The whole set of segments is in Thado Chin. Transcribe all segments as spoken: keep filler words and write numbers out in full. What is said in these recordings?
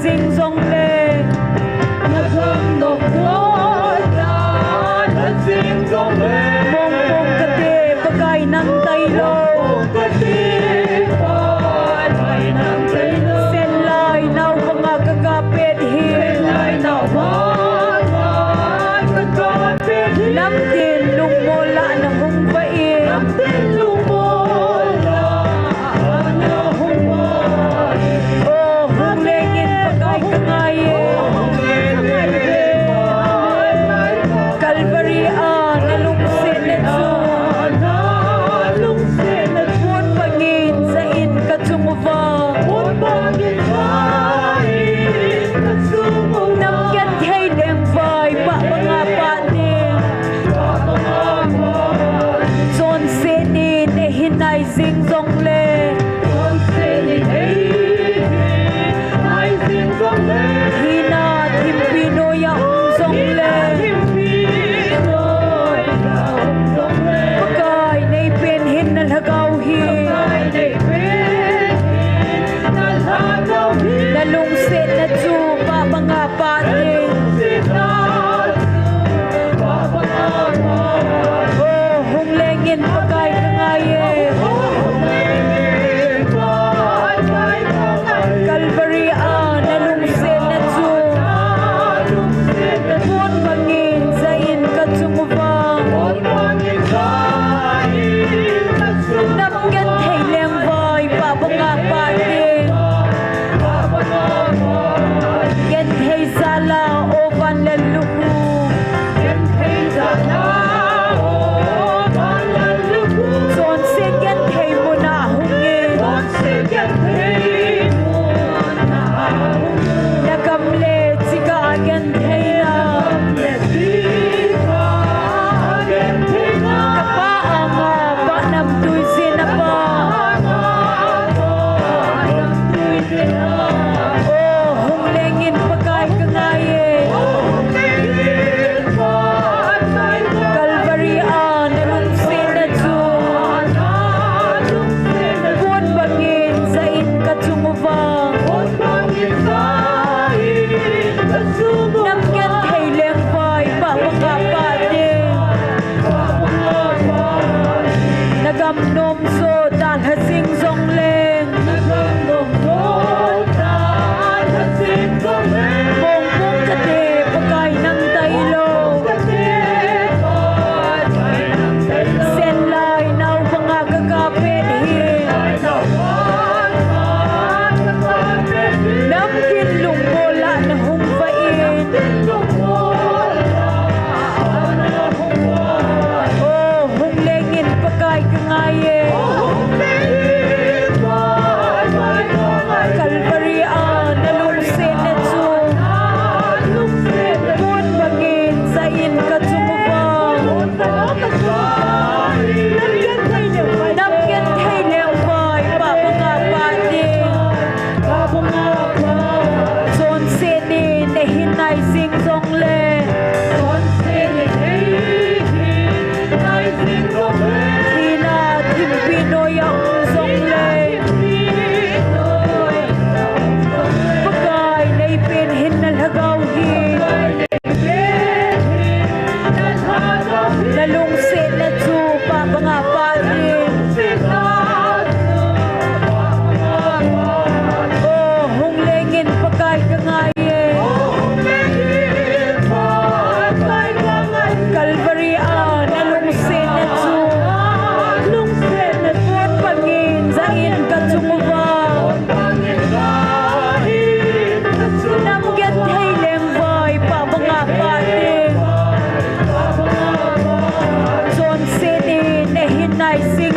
Sing jongle, na gamnom doh ta, na sing jongle. Mongpong kate, Pakai nang tailou. Mongpong kate, Pakai nang tailou. Senlai nao banga ka kapet hi. Senlai nao banga ka kapet hi. Namtin lungmol lah na hung vah in. Namtin lungmol lah na hung vah in. O, hung lengin Pakai ka ngai e. Calvary a na lungsetna chu pon bangin jah in ka chung uva. Nam genthei lengvai pah banga pah ding. Chonset in eihin nai jing jongle. Hina thimpi noiya um jongle. Pakai nei pen hin na lhagao hi. Na lungsetna chu pah banga pah ding. O, hung lengin Pakai ka ngai e. Calvary a na lungsetna chu pon bangin jah in ka chung uva. Nam genthei lengvai pah banga pah ding. Genthei jal a, o van le lukhu. Genthei jal a, o van le lukhu. Chonset genthei mun a hung in. Chonset genthei mun a hung in. Na gam le chika a gentheina. Na gam le chika a gentheina. Ka pa anga, pa namtui jin a pa. O, hung lengin Pakai ka ngai e. Calvary a na lungsetna chu pon bangin jah in ka chung uva. Nam genthei lengvai pah banga pah ding. Na gamnom jo dalha jing jongleng. Mongpong kate Pakai nang tailou. Senlai nao banga ka kapet hi. Namtin lungmol lah na hung vah in. O, hung lengin Pakai ka ngai e. Calvary a na lungsetna chu pon bangin jah in ka chung uva. Nam genthei lengvai pah banga pah ding. Chonset in eihin nai jing jongle. Hina thimpi noiya um jongle. Pakai nei pen hin na lhagao hi. Na lungsetna chu pah banga pah ding. O, hung lengin Pakai ka ngai e. Calvary a na lungsetna chu pon bangin jah in ka chung uva. Nam genthei lengvai pah banga pah ding. Chonset in eihin nai jing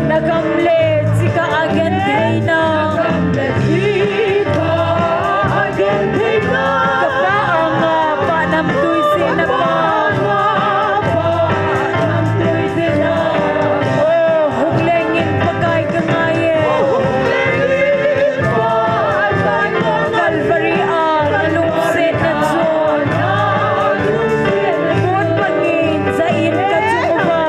Nagamle chika agentheina, kapa anga pa namtui sina pa. O, hung lengin Pakai kangai e. Calvary a nalungsetna chu, pon bangin jain kachung uva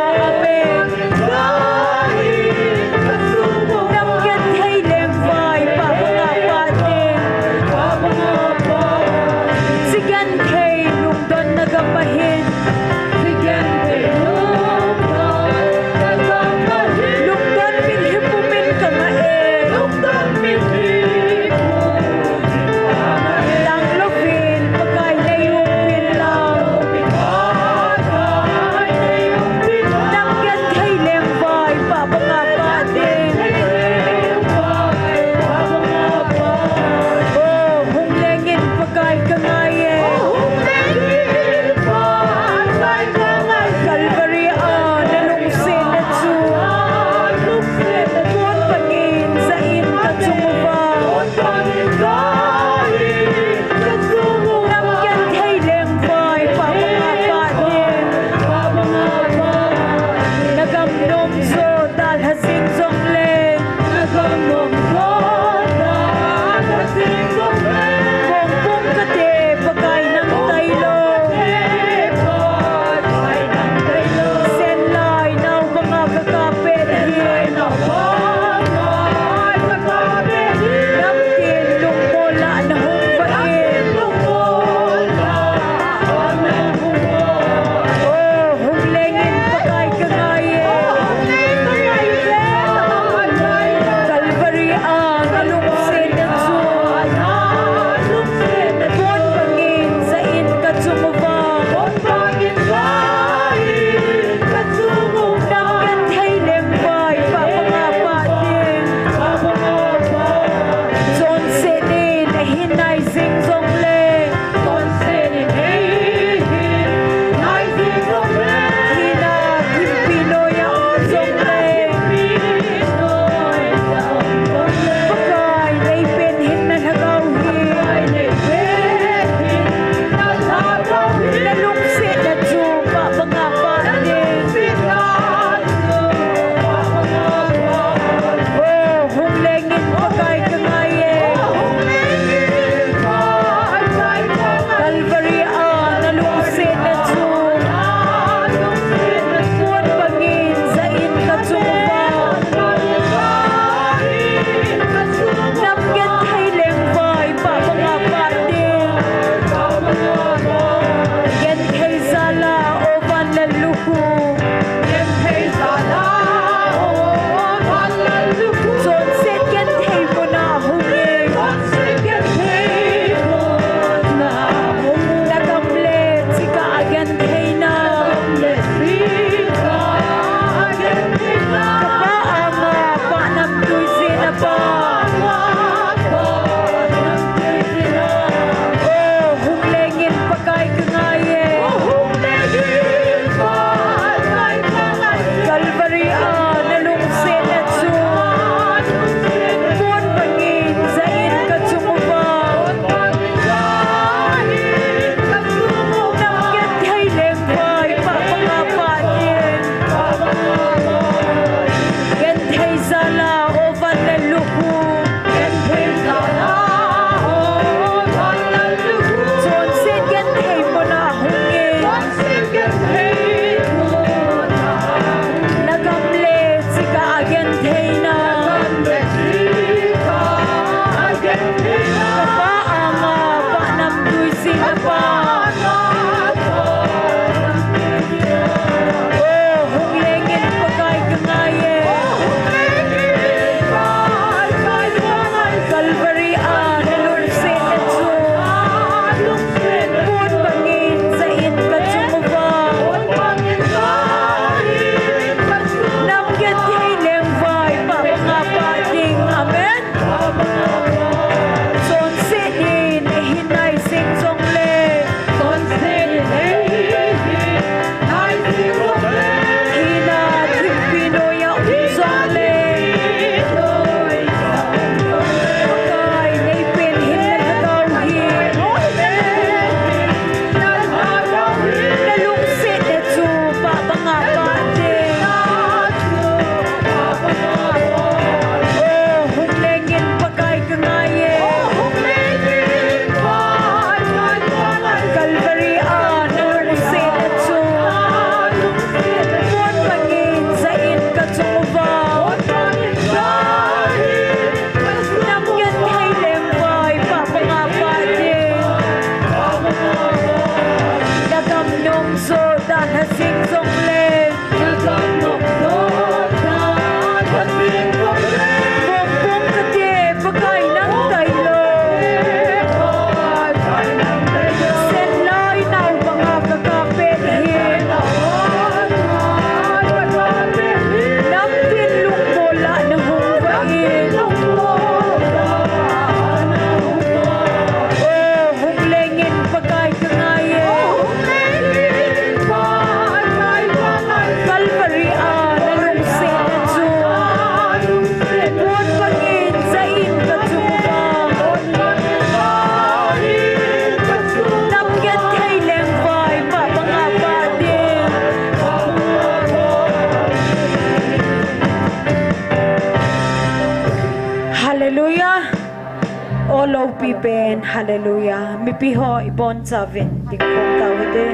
Pi pen, hallelujah. Mipi ho ibon chauvin dingkhom tau hite.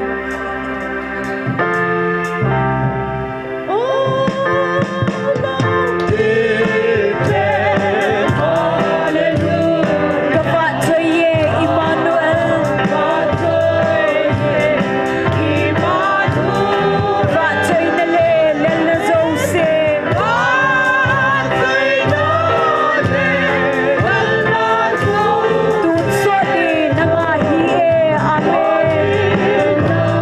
Ka vahchoi e, Emmanuel. Vahchoina le lelna jouse. Tun sot in nanga hi e. Amen.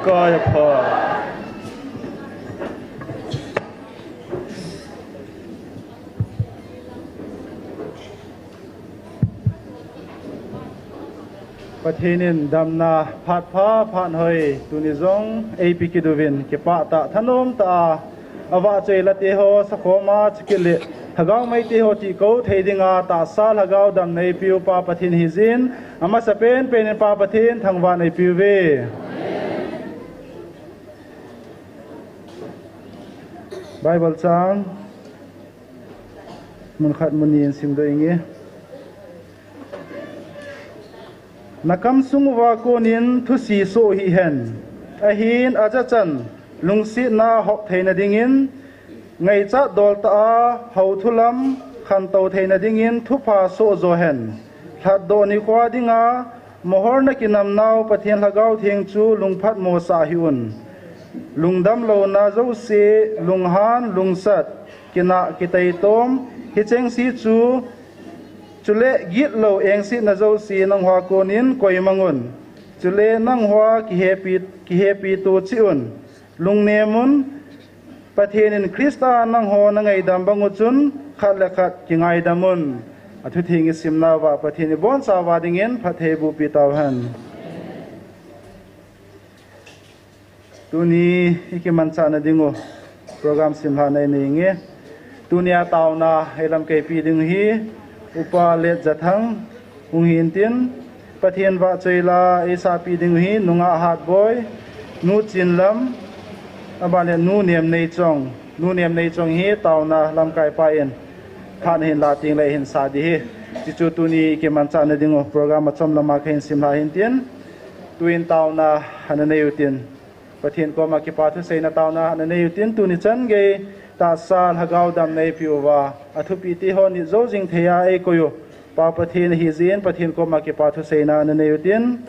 Kaya pha. Pathen in damna phat pha phat hoi tuni jong eipe kit uvin kipah tah thanom tah a, avahchoi late ho sakhom a chukit le lhagao meite ho tihko thei dinga tahsa lhagao damna eipe u Pa Pathen hijin, amasapen pen in Pa Pathen thangvah in eipe uve. Bible chang mun khat mun ni in simdoh inge. Nakam sung uva konin thusi soh hih hen. Ahin ajachan lungsetna hop theina dingin, ngaichat dol tah a hou thulam khantou theina dingin thupha soh jo hen. Lhatdoh nikho dinga mohor na kinamnau Pathen Lhagao Theng chu lungphat mosah hih un. Lungdam louna jouse, lunghan, lungsat, kinah, kiteitom, hicheng se chu, chule gitlou engsetna jouse nangho a konin koimang un. Chule nangho a kihepi, kihepi to cheh un. Lungnem un, Pathen in Christa nangho nangaidam bang u chun khat le khat kingaidam un. Athutheng isimnauva Pathen ibonchauva dingin phatthei eibohpi tauhen. Tuni ikimanchahna dingu program simlhahna inei inge. Tunia taona eilamkaipi ding hi Upa Letjathang hung hintin, Pathen vahchoi la eisahpi ding hi Nungah Hatboi, Nu Chinlam, abanle Nu Nemneichong, Nu Nemneichong hi taona lamkaipa in phat ahin lah tengle ahin sah ding ahi. Hichu tuni ikimanchahna dingu program achom lama kahin simlhah hintin, tuin taona ana nei utin, Pathen koma kipa thuseina taona ana nei utin, tuni chan gei tahsa lhagao damna eipe uva, athupite ho nit jou jing thei a eikoi u Pa Pathen ahijin, Pathen koma kipa thuseina ana nei utin,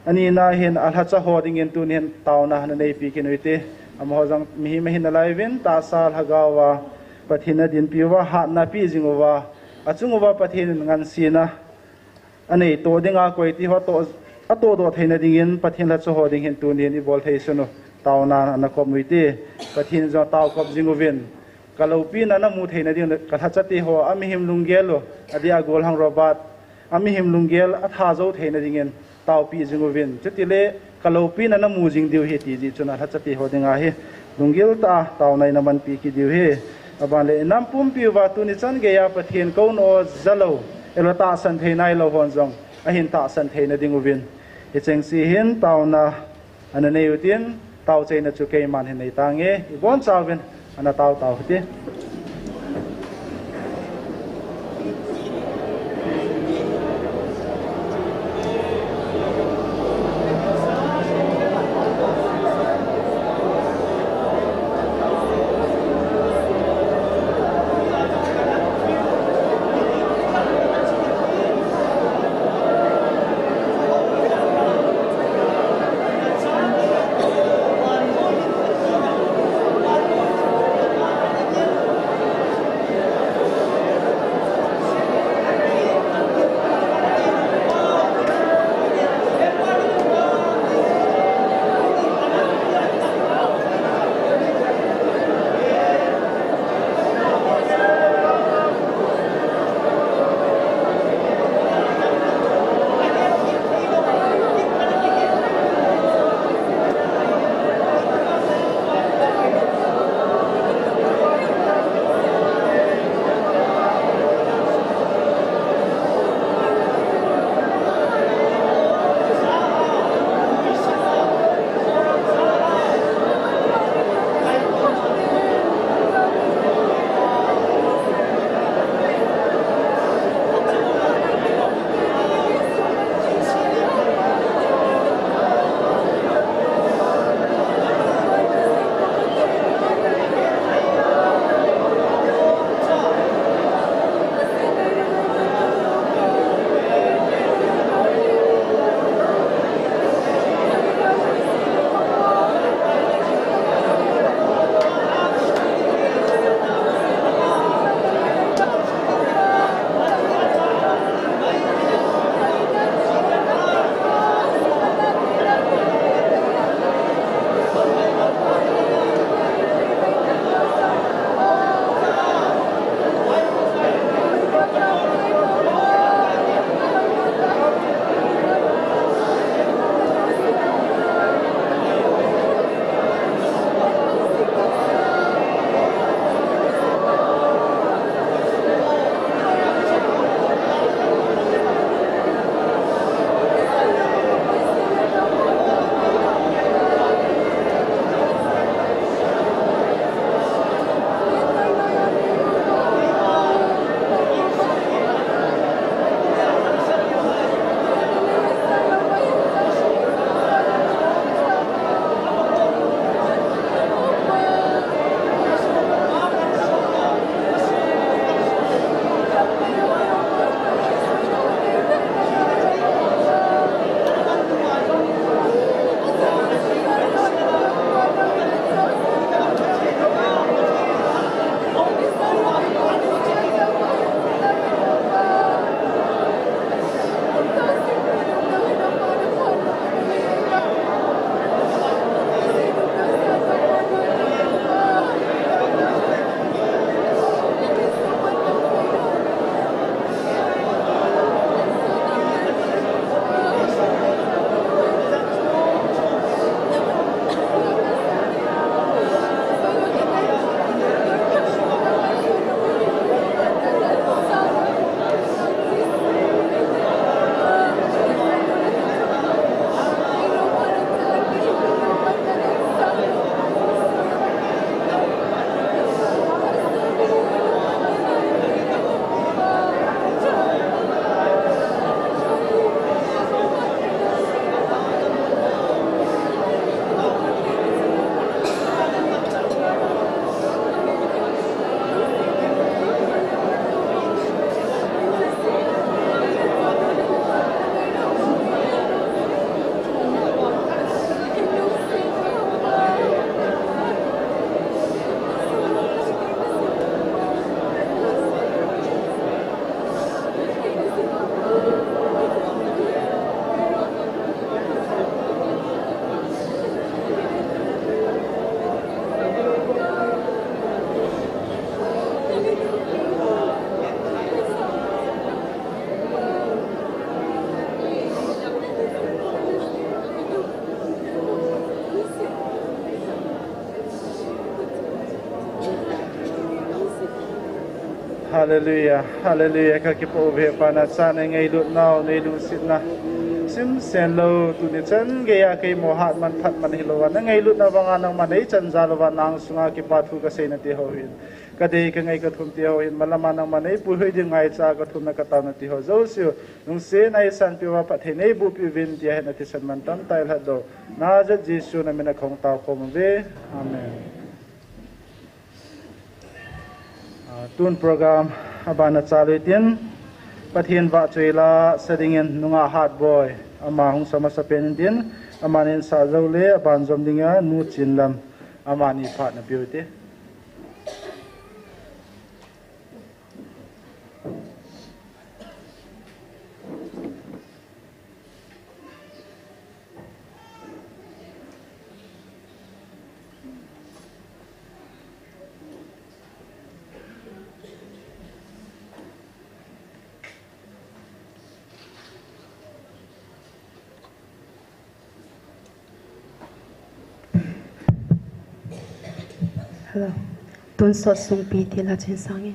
anina hin alhacha ho dingin tuni hin taona ana neipi kit u hite. Amaho jong mihem ahi nalaiuvin, tahsa lhagao a Pathen in adinpi uva, hatna apeh jing uva, achung uva Pathen in ngansena anei to dinga koi ti ho atoh, atohdoh theina dingin Pathen lhacha ho ding hin tuni hin ibol theisun u taona ana kop u hite. Pathen in jong ataokop jing uvin, kaloupina namu theina ding, kalhachate ho, amihem lunggel u, adeh a Golhang Robert, amihem lunggel atha jou theina dingin taopeh jing uvin, chutile kaloupina namu jing diu ahi ti jeh chun alhachate ho dinga hi lunggil tah a taona inamanpi kit diu ahi. Abanle inam pumpi uva tuni chan geiya Pathen kouna o jalou, ahilou tahsan thei nailou hon jong ahin tahsan theina ding uvin, hicheng se hin taona ana nei utin, taochaina chu keiman hin nei tange, ibonchauvin ana tao tau hite. Hallelujah, hallelujah, ka kipa uve Pa, na cha nei ngailutnau, nei lungsetna simsen lou, tuni chan geiya kei mo hat man phat man hilou a, na ngailutna banga nangma nei chan jal uva, nang sunga kipa thu ka seina ti ho hin, ka dei ka ngai ka thum ti ho hin, malama nangma nei puihoi ding ngaicha ka thumna ka taona ti ho jouse, lungsetna eisanpeh uva phatthei nei bohpeh uvin tia hin athisan man tamtah ilhat doh. Nazareth Jesu na mina kahung tao khom uve. Amen. Ah, tun program abana chalu hitin, Pathen vahchoi la sa dingin nungah Hatboi ama hung sa masapen intin, aman insah jou le aban jom dinga Nu Chinlam, amani phat na peh u hite. Hello. Tun sot sungpi thil a chen sang e.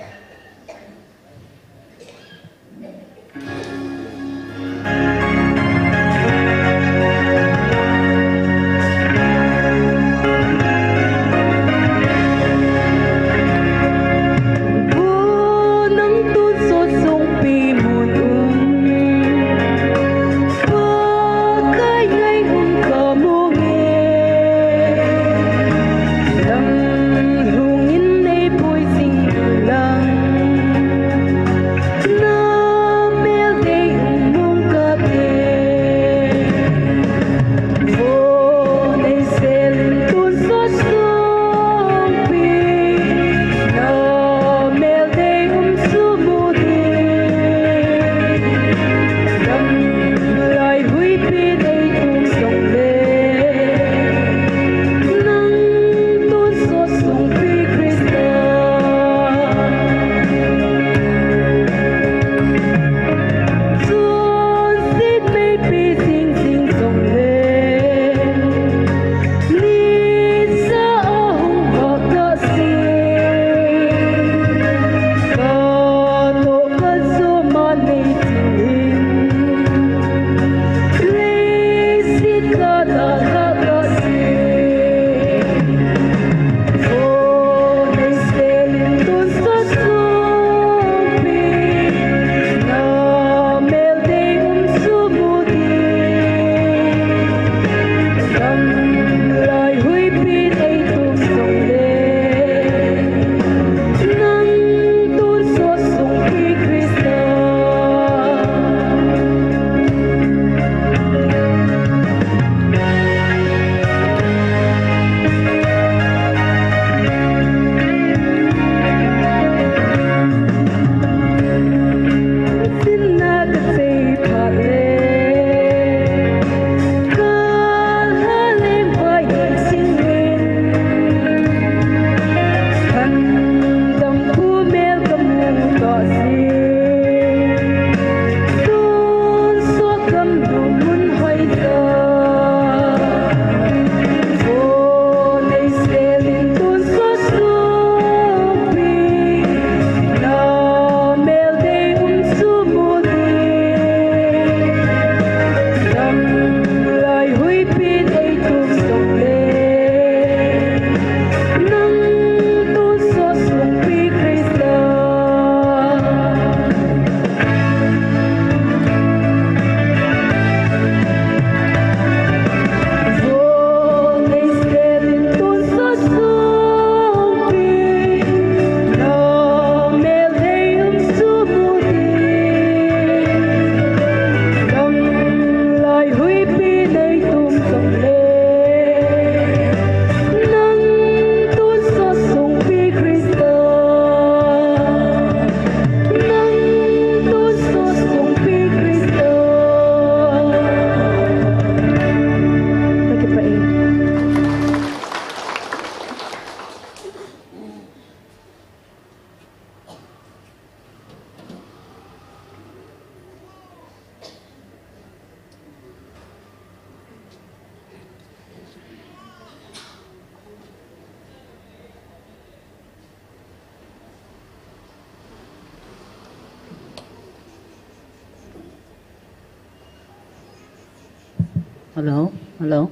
Hello, hello.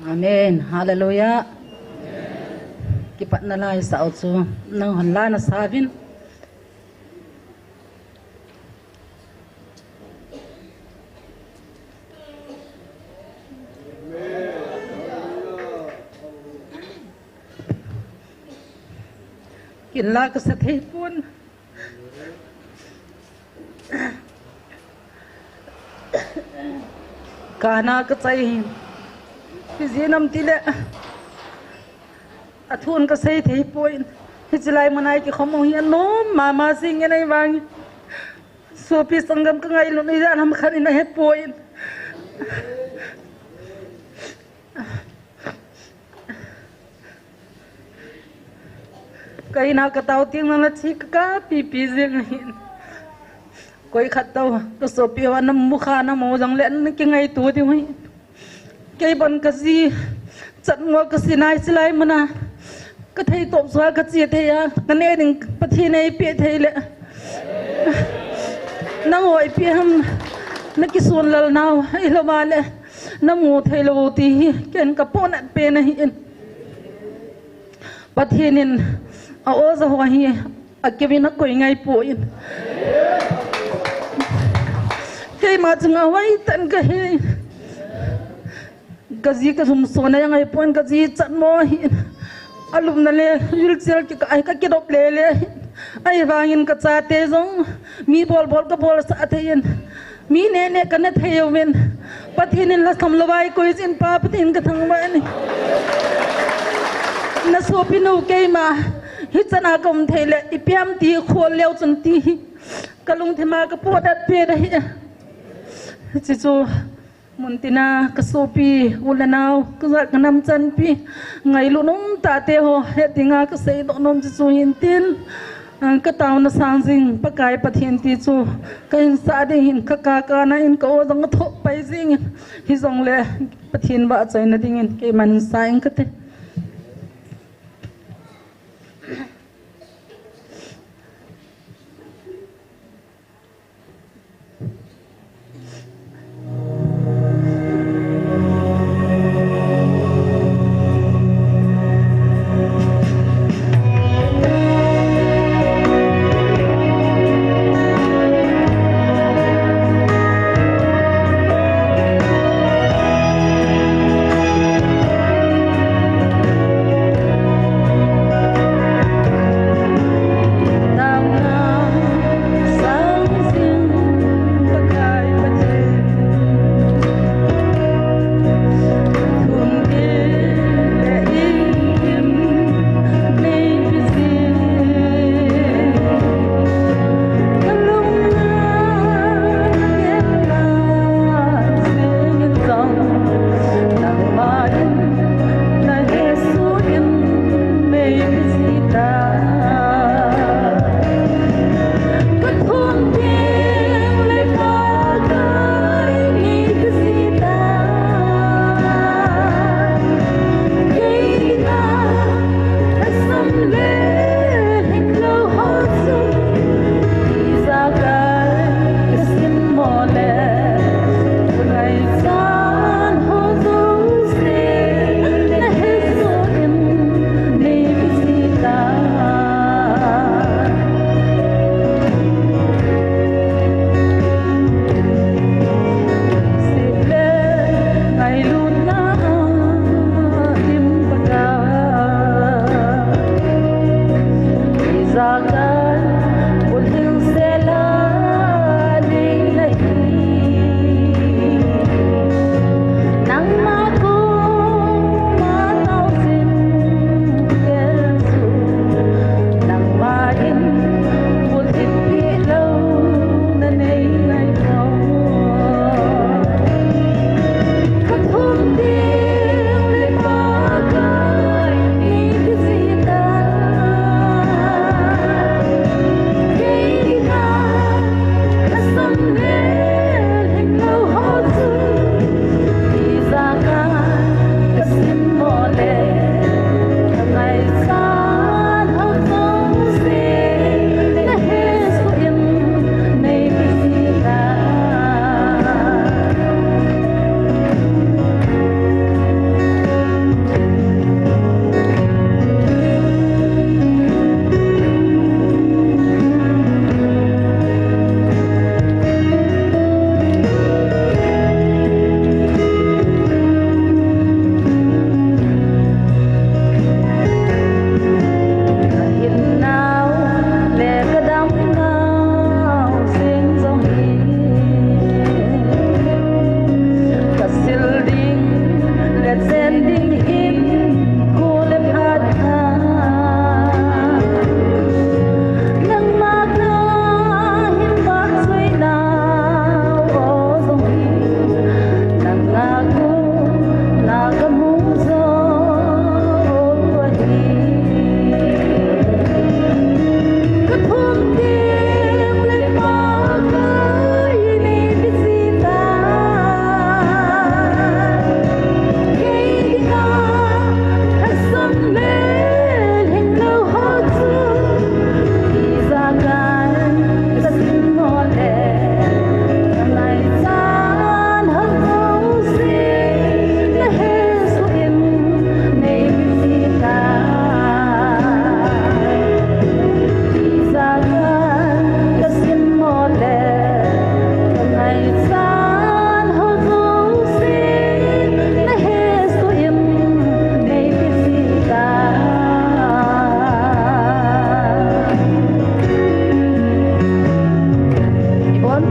Amen. Hallelujah. Kipatna lai sao chu nang hon la na sauvin. Kin la ka sa thei pon. Kana ka chai hin. Ijeh inem itile, athun ka sei thei poi. Hiche lai mun a i kikhom u hi anom mama jing in ahivangin, sopi sanggam ka ngailut u ijat ham khat in ahe poi. Ka in a ka tao teng nang la chi ka ka pipi jing ahin. Koi khat toh ka sopi ho ana mu kha na mo jong le ana kingaito diu ahi. Kei bon ka ji chatmo ka sinai silai mana ka thei top sua ka chi thei a, ka neh ding Pathen in eipeh thei le. Nangho ipi ham na kisun lal nau ahilou le na mu thei lou ti hi ken ka ponat pen ahi in. Pathen in a oja ho hi akivin a koi ngai poi. Keima chunga hoitah in ka he. Ka ji ka lhum sona jong ahi pon, ka ji chatmo ahi. Alupna le wheelchair kikah a ka kidop le le ahi. Ahivangin ka chate jong mi bol bol ka bolsah thei in. Mi neh neh ka ne thei uvin. Pathen in lhasam louva eikoi jin pa Pathen ka thangvah e. Na sopi nu keima hichan a ka um thei le ipi ham ti khol leu chun ti hi ka lungthim a ka ponat pen ahi. Hiche chu muntina ka sopi u le nau, ka jat ka nam chanpi, ngailut um tah te ho het dinga ka seidoh nom chu chu hin tin, ah, ka taona sang jing Pakai Pathen ti chu ka hinsah ding hin ka ka kana in ka o jong a thoh pai jing in, hijongle Pathen vahchoina dingin keiman sa ing kate.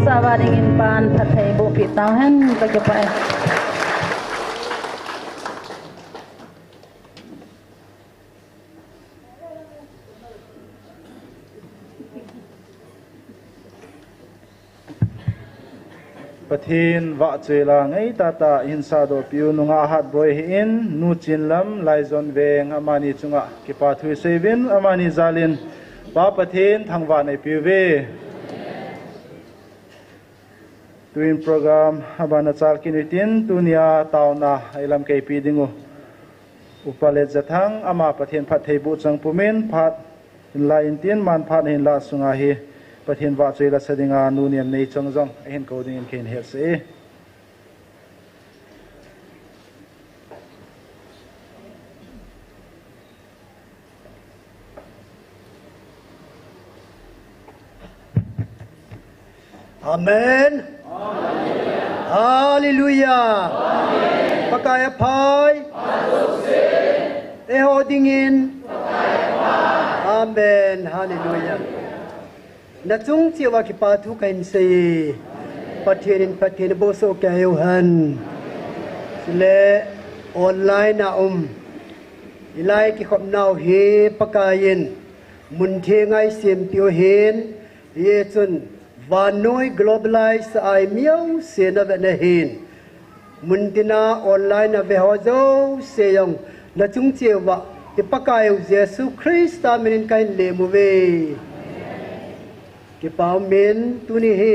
Sava dingin pan phatthei boh pi tau hen, ka kipah e. Pathen vahchoi la ngai tata hin sadoh piu nungah Hatboi hi in, nu Chinlam, Laijon Veng, amani chunga kipa thu seivin, amani jalin Pa Pathen thangvah nei piu ve. Tuin program abana chal kit utin, tunia taona eilam keipi dingu Upa Letjathang, ama Pathen phatthei boh chang pumin phat hinla intin, man phat hinla sunga hi Pathen vahchoi la sa dinga nu Niamneichong jong ahin kou dingin keihin hetsah e. Amen. Hallelujah. Pakai aphai. Eiho dingin. Amen. Hallelujah. Nachung cheh uva kipa thu kahin sei. Pathen in phatthei naboh soh kei uhen. Chule online a um, ilai kikhopnau hi Pakai in mun thenga eisempeh u ahin, hichun vannoi globalize a mi jouse navet na hin, muntina online a veho jouse jong nachung cheh uva i Pakai u Jesu Christa minin kahin lem uve. Kipa umin tuni hi,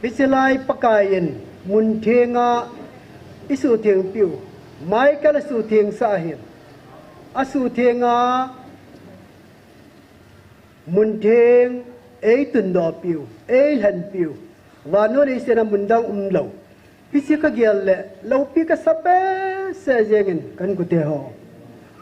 hichelai Pakai in mun thenga eisuhtheng piu, Michael asuhthengsah ahin, asuhtheng a mun theng eitundoh piu, eilhen piu, vannoi leiset a mun dang umlou. Hiche kagel le loupi kasa behseh jengin kainkote ho,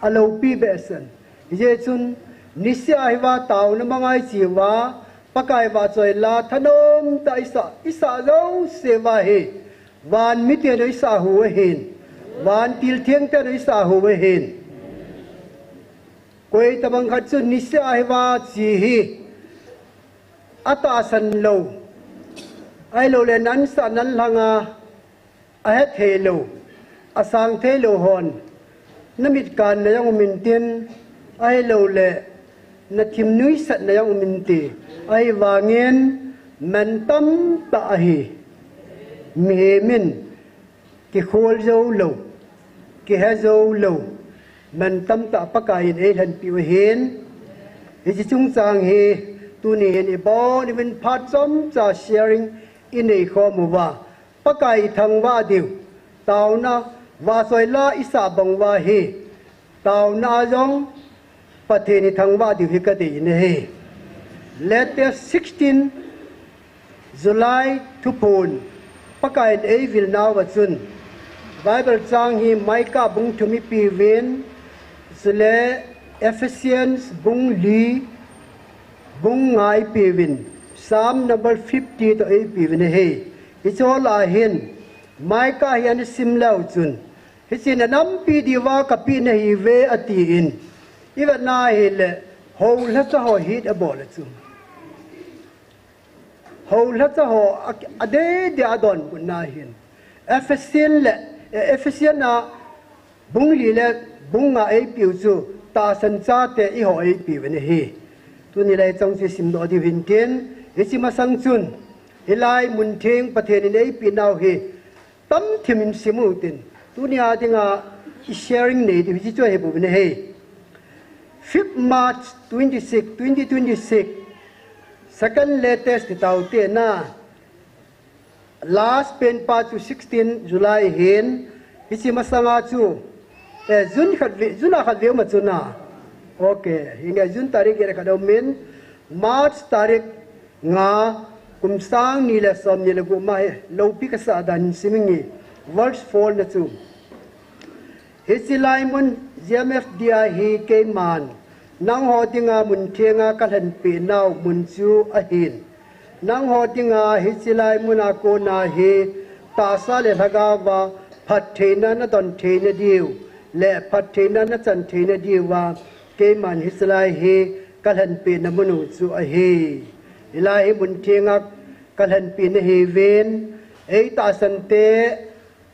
aloupi behseh in. Hijeh chun niseh a hiva taona manga iche uva, Pakai vahchoi la thanom tah isah, isah jouse uva hi van miten isah u ahin, vantil thengten isah u ahin. Koitabang khat chun niseh a hiva che hi atahsan lou, ahiloule nansah nanlhang a ahethei lou, asang thei lou hon, namit kanna jong um intin, ahiloule nathim nuisatna jong um inte, ahivangin man tamtah ahi. Mihem in kikhol jou lou, kihe jou lou, man tamtah Pakai in eilhenpeh u ahin. Hiche chungchang hi tuni hin ibon uvin phat chomcha sharing inei khom uva, Pakai ithangvah diu, taona vahchoi la isah bang uva hi, taona a jong Pathen ithangvah diu hi kadei in ahi. Latest sixteen July thuphon, Pakai in eivilnauva chun, Bible chang hi Micah bung thum ipeuvin, chule Ephesians bung li, bung nga ipeuvin, Psalm number fifty toh eipeuvin ahi. Hiche ho lah a hin, Micah hi ana sim leu chun, hiche hi nanampi diuva kapeh nahiuve atin, ivetna ahile, houlhacha ho het abol a chu. Houlhacha ho a, adeh deh a adonbutna ahin. Ephesian le, eh, Ephesian a bung li le bung nga eipeu chu tahsan chate eiho eipeu ahi. Tuni lai chang chu isimdoh diu hintin, hiche masang chun, hilai muntheng Pathen in eipehnau hi, tamthim in sim utin, tunia dinga i sharing nei diu hiche chu ahi bouvin ahi. Fifth March twenty-six, twenty twenty-six, second latest ti taute na, last pen pa chu sixteen July ahin, hiche masanga chu, eh, June khat ve, June a khat ve um a chu na. Ok, hinge June tarik get le khat aumin, March tarik nga, kum sang ni le som ni le gup ma hi, loupi kasah dan in sim inge, verse four na chu. Hiche lai mun G M F D I hi keiman, nangho dinga munthenga kalhenpehnau mun chu ahin. Nangho dinga hiche lai muna kona hi, tahsa le lhagaova phattheina nadon theina diu, le phattheina nachan theina diuva, keiman hiche lai hi kalhenpehna mun u chu ahi. Hilai hi mun thenga kalhenpi nahiuvin, eitahsan te,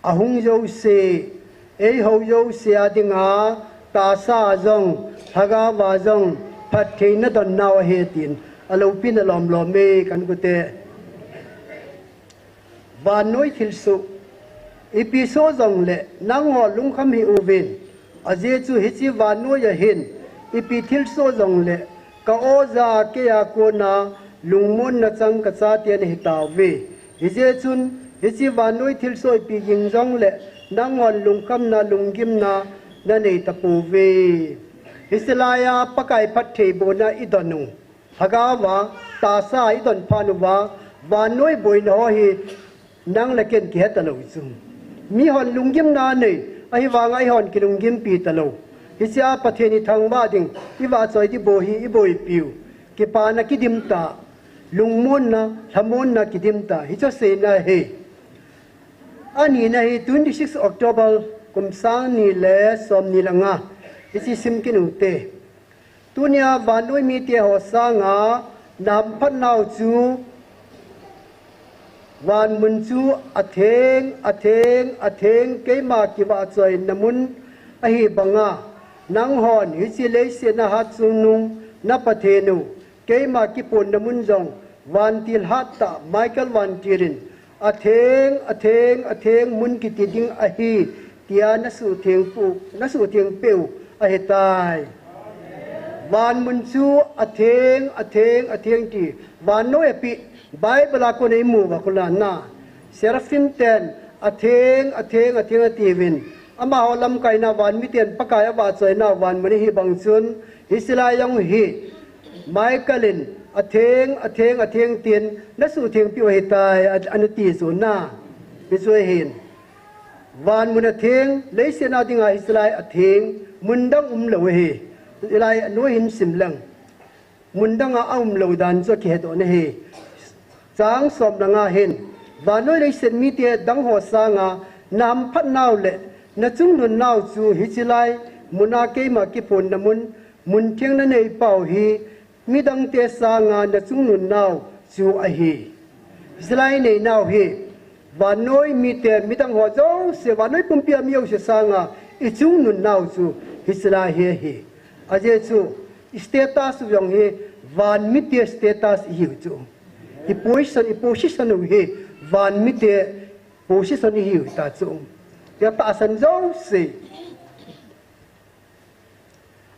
ahung jouse, eiho jouse a dinga, tahsa a jong, lhagao a jong, phattheina don nau ahi tin, aloupina lomlom e, kahin gute. Vannoi thilsoh, ipi soh jongle, nangho lungkham hih uvin, ajeh chu hiche vannoi a hin, ipi thilsoh jongle, ka-o ja a keija kona, lungmonna chang kachate nahitauve. Hijeh chun, hiche vannoi thilsoh ipi jing jongle, nanghon lungkhamna, lunggimna, nanei tapouve. Hiche laiya, Pakai phattheibohna idon u. Lhagao a, tahsa a idon phat uva, vannoi boina ho hi, nang le ken kihe talou chu. Mihon lunggimna nei, ahivanga eihon kilunggimpi talou. Hichea Pathen ithangvah ding, ivahchoi ding bou hi iboipiu. Kipana kidim tah, lungmonna, lhamonna kidim tah, hichu aseina ahi. Anina hi twenty six October, kum sang ni le som ni le nga, hiche sim kit ute. Tunia vannoi mite ho sanga nahamphat nau chu, van mun chu atheng, atheng, atheng, keima kivahchoina mun ahi banga, nanghon hiche leiset a hat chungnung na Pathen u, keima kiphonna mun jong, vantil hattah Michael vantil in, atheng, atheng, atheng mun kiti ding ahi, tia nasuhtheng pu, nasuhtheng peu ahitai. Van mun chu atheng, atheng, atheng ti, vannoi api, Bible a kona imu uva kona, Seraphim ten, atheng, atheng, atheng atiuvin, amaho lamkaina van miten Pakai avahchoina van mun ahi bang chun, hiche lai jong hi, Michael in, atheng, atheng, atheng tin, nasuhtheng peu ahitai, a, anati chu na. Hichu ahin. Van mun atheng, leiset a dinga hiche lai atheng, mun dang umlou ahi. Hilai noi hin sim leng. Mun danga aumlou dan chu akihedoh nahi. Chang som le nga hin, vannoi leiset mite dang ho sanga nahamphat nau le nachungnun nau chu hiche lai muna keima kiphonna mun, mun theng nanei pau hi, midangte sanga nachungnun nau chu ahi. Hiche lai nei nau hi, vannoi mite midang ho jouse, vannoi pumpi a mi jouse sanga ichungnun nau chu hiche lai hi ahi. Ajeh chu, status u jong hi, van mite status ihiu chu. I position, i position u hi, van mite position ihiu ta chu. Tia tahsan jouse.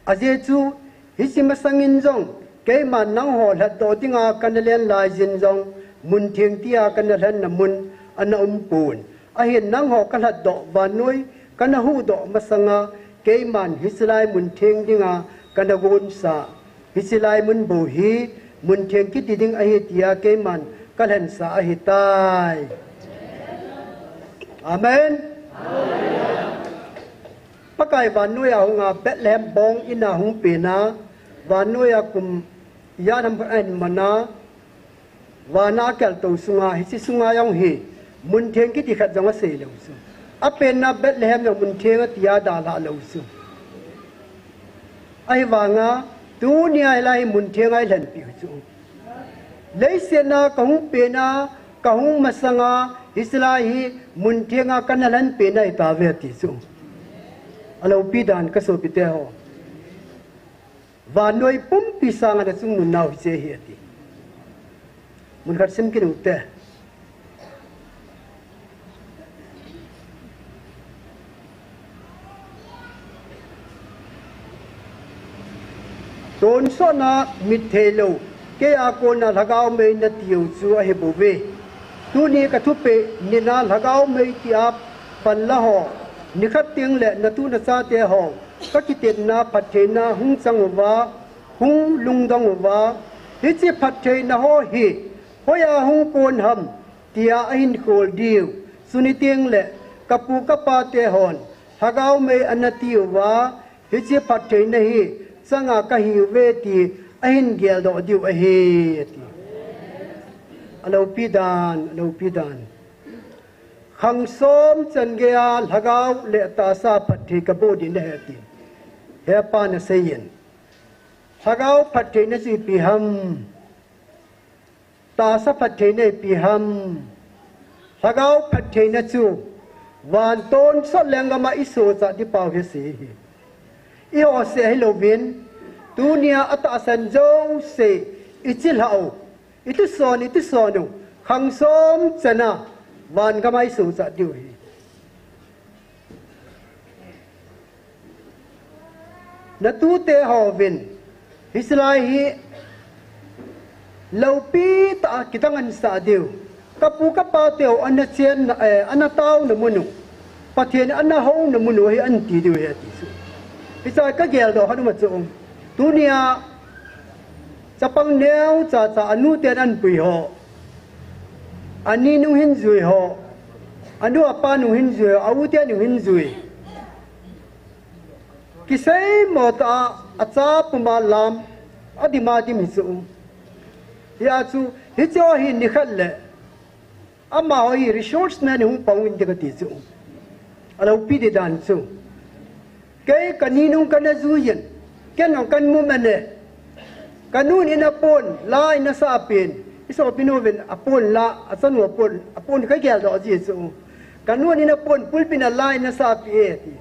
Ajeh chu, hiche masangin jong, keiman nangho lhatdoh dinga kana len laijin jong, mun theng tia kana lhenna mun ana umpon. Ahin nangho kalhatdoh vannoi, kana huhdoh masanga, keiman hiche lai mun theng dinga kana gonsa. Hiche lai mun bou hi, mun theng kiti ding ahi tia keiman kalhensa ahitai. Amen. Pakai vannoiya hunga Bethlehem bong ina hung pena, vannoiya kum ijat ham khat ahin mana, vana akeltou sunga, hiche sunga jong hi, mun theng kiti khat jong aseilou chu. Apenna Bethlehem jong mun theng atia dalha lou chu. Ahivanga, tunia hilai hi mun thenga ilhenpiu chu. Leiset a kahung pena, kahung masanga, hiche lai hi mun thenga kana lhen pena ahitauve ati chu. Aloupi dan kasopite ho. Vannoi pumpi sanga nachungnun nau hiche ahi ati. Mun khat sim kit ute. Tonsotna mit theilou, keija kona lhagao mei natiu chu ahibouve. Tuni kathupeh nina lhagao mei tia panla ho, nikhat tengle natu nachate ho, kakitepna phattheina hung chang uva, hung lungdong uva, hiche phattheina ho hi, hoiya hung kon ham, tia ahin khol diu. Chuni tengle, kapu kapate hon, lhagao mei anatiuva, hiche phattheina hi, changa kahiuve ti, ahin geldoh diu ahi, ati. Aloupi dan, aloupi dan. Khang som chan geiya, lhagao le tahsa phatthei kaboh ding nahi ati. Hepa naseiyin. Lhagao phattheina chu ipi ham. Tahsa phattheina ipi ham? Lhagao phattheina chu van tonsot lenggam a isohcha ding pau hi asei hi. Iho seh hilouvin, tunia atahsan jouse ichilhah u, ituson, ituson u, khang som chana van gam a isohcha diu hi. Natute hovin, hiche lai hi loupitah a kitang ahin sah diu. Kapu kapa teu ana chenna, eh, ana taona mun u, Pathen ana houna mun u hi ahin ti diu ahi ati chu. Hiche kageldoh khat um a chu. Tunia chapang neocha cha anuten ahin pui ho, ani nung hin jui ho, anu apa nung hin jui ho, a-u te nung hin jui. Kiseimo tah a, acha puma lam, adim adim hi chu. Hia chu, hiche ho hi nikhat le amaho hi resource man hung pang uvin te kati chu. Aloupi ding dan chu. Kei kani nung kana jui in, ken jong kamu mane. Kanun in apon la eina sah pen, isopi nuvin apon la, achanu apon, apon kageldoh ji chu. Kanun in apon pulpit a la eina sah pi e ti.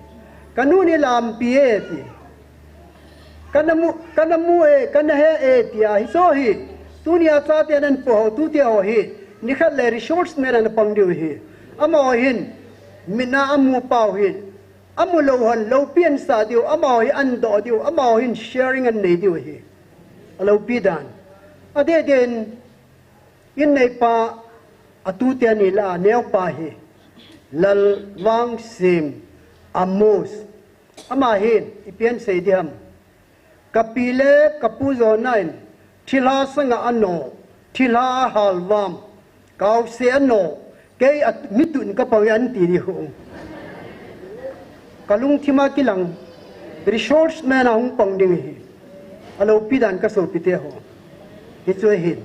Kanun in lampi e ti. Kana mu, kana mu e, kana he e tia, hiche ho hi. Tunia chate ahin pu ho, tute ho hi. Nikhat le resource man ana pang diu hi. Amaho hin, mit a amu pau hi. Amu lou hon, loupi ahin sah diu, amaho hi ahin doh diu, amaho hin sharing ahin nei diu hi. Aloupi dan. Adeh deh in, in neipa, atute ani lah a, neopa hi. Lalvangsim Amos. Ama hin, ipi asei ding ham. Kapi le kapu jona in, thilha sanga ano, thilha a halvam, kaose ano, kei a mitun kapang e ahin ti ding ho. Kalungthim a kilang, resource man a hung pang ding hi. Aloupi dan kasopite ho. Hichu ahin.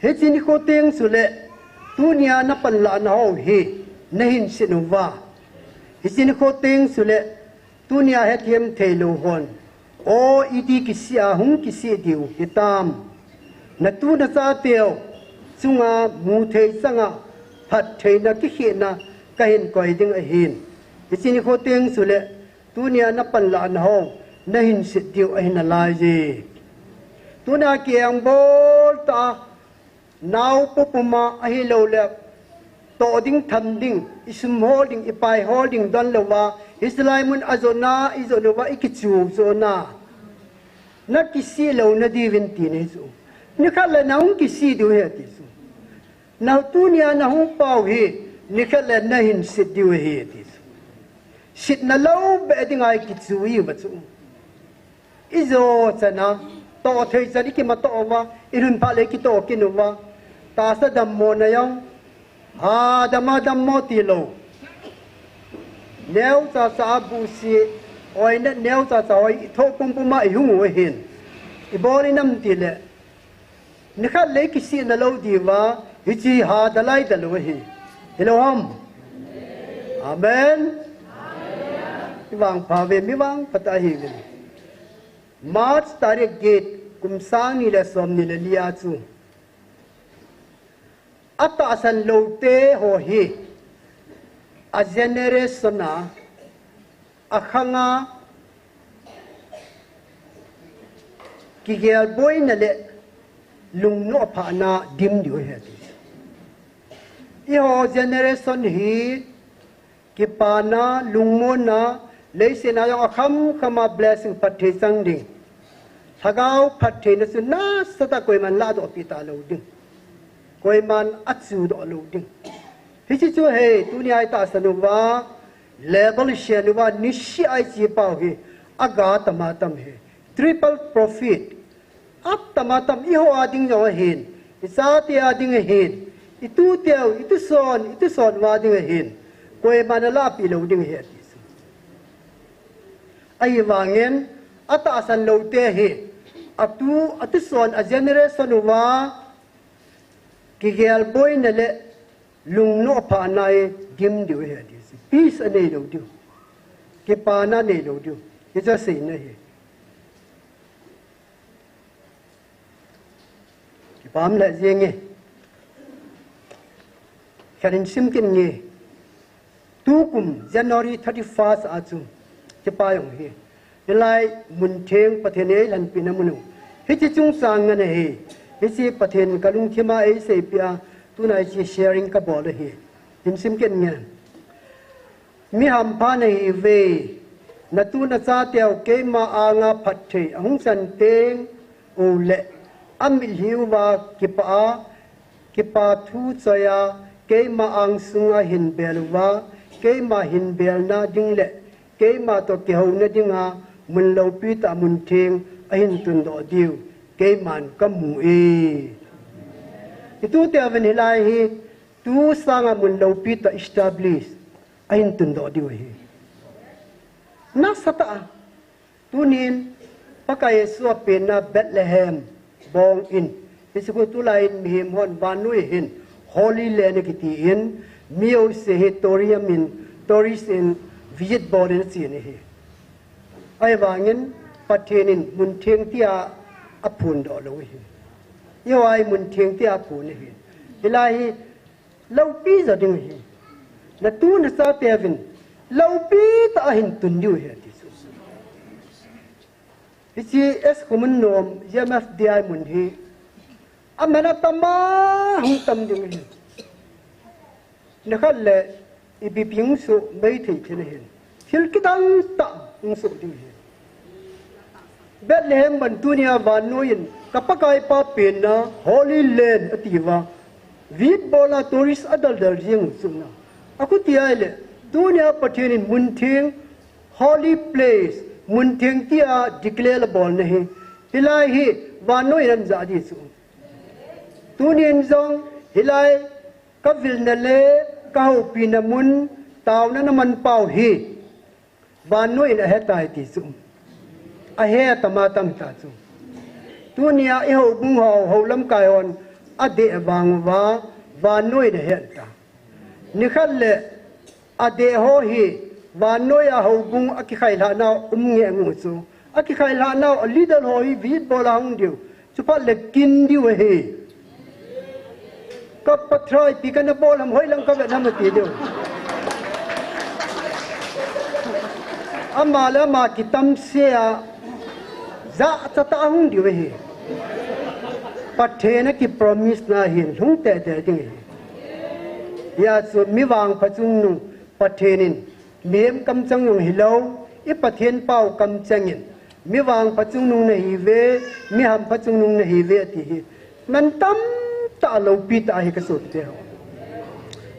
Hiche nikho teng chule, tunia napanlahna ho hi, nahin set uva. Hiche nikho teng chule, tunia hethem thei lou hon, o iti kisih a hung kisih diu hitam. Natu nachateu chunga muthei changa phattheina kikhehna kahin koi ding ahin. Hiche nikho teng chule, tunia napanlahna ho, nahin set diu ahi nalaiye. Tunia kiengbol tah a, nao pupuma ahilouleh, toh ding, tham ding, isum hol ding, ipai hol ding don louva, hiche lai mun a jona, ijot uva, ikichu jona. Nakisih louna diuvin tina ahi chu. Nikhat le nahung kisih diu ahi ati chu. Na tunia nahung pau hi, nikhat le nahin set diu ahi ati chu. Setna lou beh dinga ikichu uva chu. Ijo chana, toh thei chan ikimatoh uva, ilhun phat le ikitoh kit uva. Tahsa dammona jong, ha dam a dammo tilou. Neocha cha a busi, oinat neocha cha hoi, ithoh pumpum a ihung u ahin. Ibol inam tile, nikhat le ikisihna lou diuva, hiche hi ha dalai dalou ahi. Hilou ham? Amen. Ivangpha uve, mi vangpha tah ahiuvin. March tarik get, kum sang ni le som ni le li a chu, atahsan loute ho hi, a generation a, akhang a, kigel boina le lungnoh phahna dim diu ahi ati. Eiho generation hi kipana, lungmonna, leiset a jong akham kham a blessing phatthei chang ding. Lhagao phattheina chu nasatah a koiman ladoh peh talou ding. Koiman achudoh lou ding. Hiche chu hi, tunia itahsan uva, level isem uva, niseh a iche pau hi, aga tam a tam hi. Triple profit. Atam atam eiho a ding jong ahin, ichate a ding ahin, ituteu, ituson, ituson uva ding ahin, koiman alahpeh lou ding ahi ati chu. Ahivangin, atahsan loute hi, atu, atuson a generation uva, kigel boina le lungnoh phahna hi dim diu ahi ati chu. Peace anei lou diu. Kipana anei lou diu. Hiche aseina ahi. Pam le jeng e. Khat in sim kit nge. Tukum January thirty-first a chu kipa jong hi. Hilai mun theng Pathen in eilhenpina mun u. Hiche chungchang ngen ahi. Hiche Pathen kalungthim a eiseipeh a, tuna hiche sharing kabol ahi. In sim kit nge. Mi hampha nahiuve, natu nachateu keima anga phatthei ahung chan teng uleh, amitlhi uva kipah a, kipa thu choi a, keima angsunga hinbel uva, keima hinbelna ding le keima toh kihouna dinga mun loupi tah, mun theng ahin tundoh diu keiman kamu e. Itute uvin hilai hi, tu sanga mun loupi tah establish ahin tundoh diu ahi. Nasatah a, tunin Pakai Jesu apenna Bethlehem bong in, hiche khu tulai in mihem hon vannoi hin Holy Land akiti in, mi jouse hi tourism in, tourist in visit bol in achen ahi. Ahivangin Pathen in mun theng tia aphondoh lou ahi. Eiho a hi mun theng tia aphon ahi. Hilai hi loupi jo ding ahi. Natu nachate uvin loupi tah a hin tun diu ahi ati chu. Hiche S Khomun nom G M F D I mun hi aman atam a hung tam ding ahi. Nikhat le ipi pi hung soh maithei thei ahin. Thil kidang tah hung soh ding ahi. Bethlehem bang tunia vannoi in ka Pakaipa penna Holy Land atiuva, visit bol a tourist adaldal jing u chu na. Akhuti ahile, tunia Pathen in mun theng, holy place, mun theng tia declare abolna hi, hilai hi vannoi in ahin jah ding chu. Tunin jong hilai kavilna le kahoupina mun, taona na manpau hi vannoi in ahetai ti chu ahe tama tam ta chu. Tunia ihoubung ho, hou lamkai hon adeh vang uva vannoi in ahe tai. Nikhat le adeh ho hi vannoi a houbung a kikhailhah nau um nge ngu chu. A kikhailhah nau a leader ho hi visit bol a hung diu. Chuphat le kin diu ahi. Ka Pathen ipi kana bol ham, hoilang kavet ham ati diu. Ama le ama kitam se a jachat a hung diu ahi. Pathen a kipromise na hin lhung teitei ding ahi. Hijeh chun mi vangpha chungnung Pathen in, mihem kamcheng jong hilou, i Pathen pau kamcheng in, mi vangpha chungnung nahiuve, mi hampha chungnung nahiuve ati hi. Mantam tah loupi tah ahi ka sopi teho.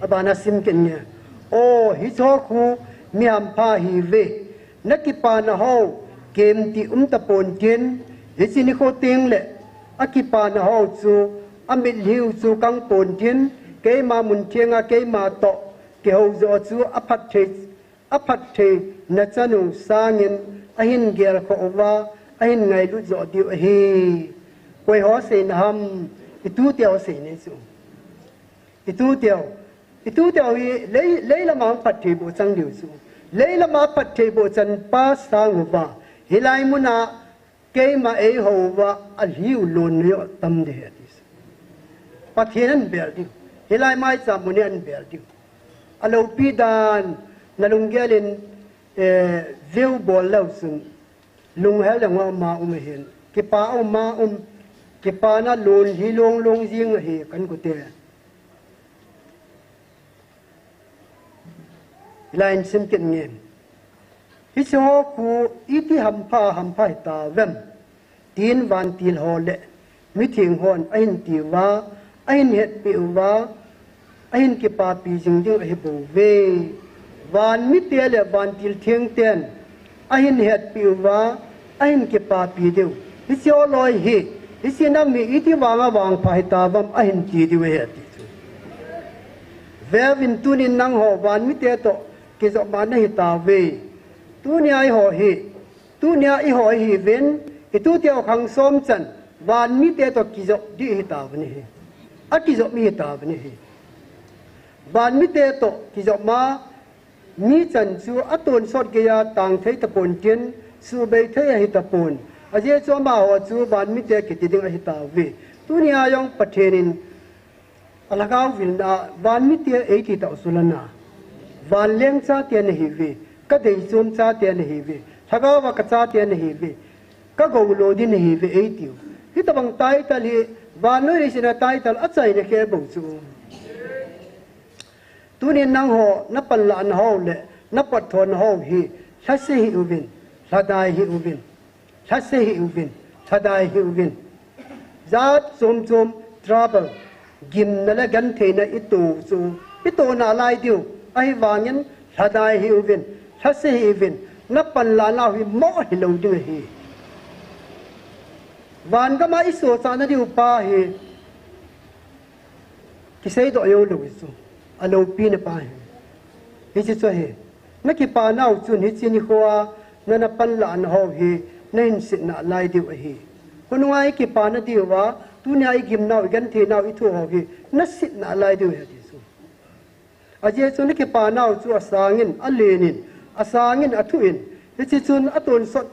Abana sim kit nge. O, hiche ho khu mi hampha ahiuve. Na kipana ho kemti um tapon tin, hiche nikho teng le akipana ho chu, amitlhi u chu kang pon tin, keima mun theng a keima toh kihou jo chu aphatthei, aphatthei na chan u sangin ahin gelkhoh uva, ahin ngailut jo diu ahi. Koi ho seina ham, itute ho seina chu. Itute ho, itute ho hi lei, leilama phatthei boh chang diu chu. Leilama phatthei boh chan pa sang uva, hilai muna keima eihou uva alhi u lon neo tam ding ahi ati chu. Pathen ahin bel diu. Hilai maicham mun hi ahin bel diu. Aloupi dan, nalunggel in, eh, view bol leu chun, lunghel jong a um a um ahin. Kipa a um a um. Kipana lon hi long long jing ahi kan kute. Hilai in sim kit nge. Hiche ho khu iti hampha, hampha hita uvem? Tin vantil ho le mitheng hon ahin tiuva, ahin hetpeh uva, ahin kipapi jing ding ahi bouve. Van mite le vantil theng ten ahin hetpeh uva, ahin kipapi diu. Hiche ho loi hi, hiche nam hi iti vanga vangpha hita uvem ahin ti diu ahi ati chu. Veuvin tunin nangho van mite toh kijopma nahi tauve. Tunia eiho hi, tunia eiho ihiuvin, itute ho khang som chan, van mite toh kijop ding ihi tauvin ahi. Akijop mi ihi tauvin ahi. Van mite toh kijopma, mi chan chu atonsot geiya tang thei tapon tin, subei thei ahi tapon. Ajeh chu amaho chu van mite kiti ding ahi tauve. Tunia jong Pathen in a lhagao vilna a, van mite eiti tausulan a, van leng chate nahiuve, ka dei chom chate nahiuve, lhagao va ka chate nahiuve, ka gou lo ding nahiuve eitiu. Hitabang title hi, vannoi leiset a title achaina khe bou chu. Tunin nangho, na panlahna ho le na potthona ho hi, lhase hih uvin, lhadai hih uvin, lhase hih uvin, lhadai hih uvin. Jat chom chom, trouble, gimna le gentheina i to chu, i to nalai diu, ahivangin lhadai hih uvin, lhase hih uvin, na panlahna ho hi mo hi lo ding ahi. Van gam a i sohcha na diu pa hi, kiseidoh jou lou hi chu, a loupina pa hi. Hiche chu ahi. Na kipa nau chun hiche nikho a, na, na panlahna ho hi, na hin set nalai diu ahi. Khonunga i kipa na diu a, tunia i gim nau, i genthei nau, i thoh ho hi, na set nalai diu ahi ti chu. Ajeh chu na kipa nau chu asangin, alenin, asangin, athuin, hiche chun atonsot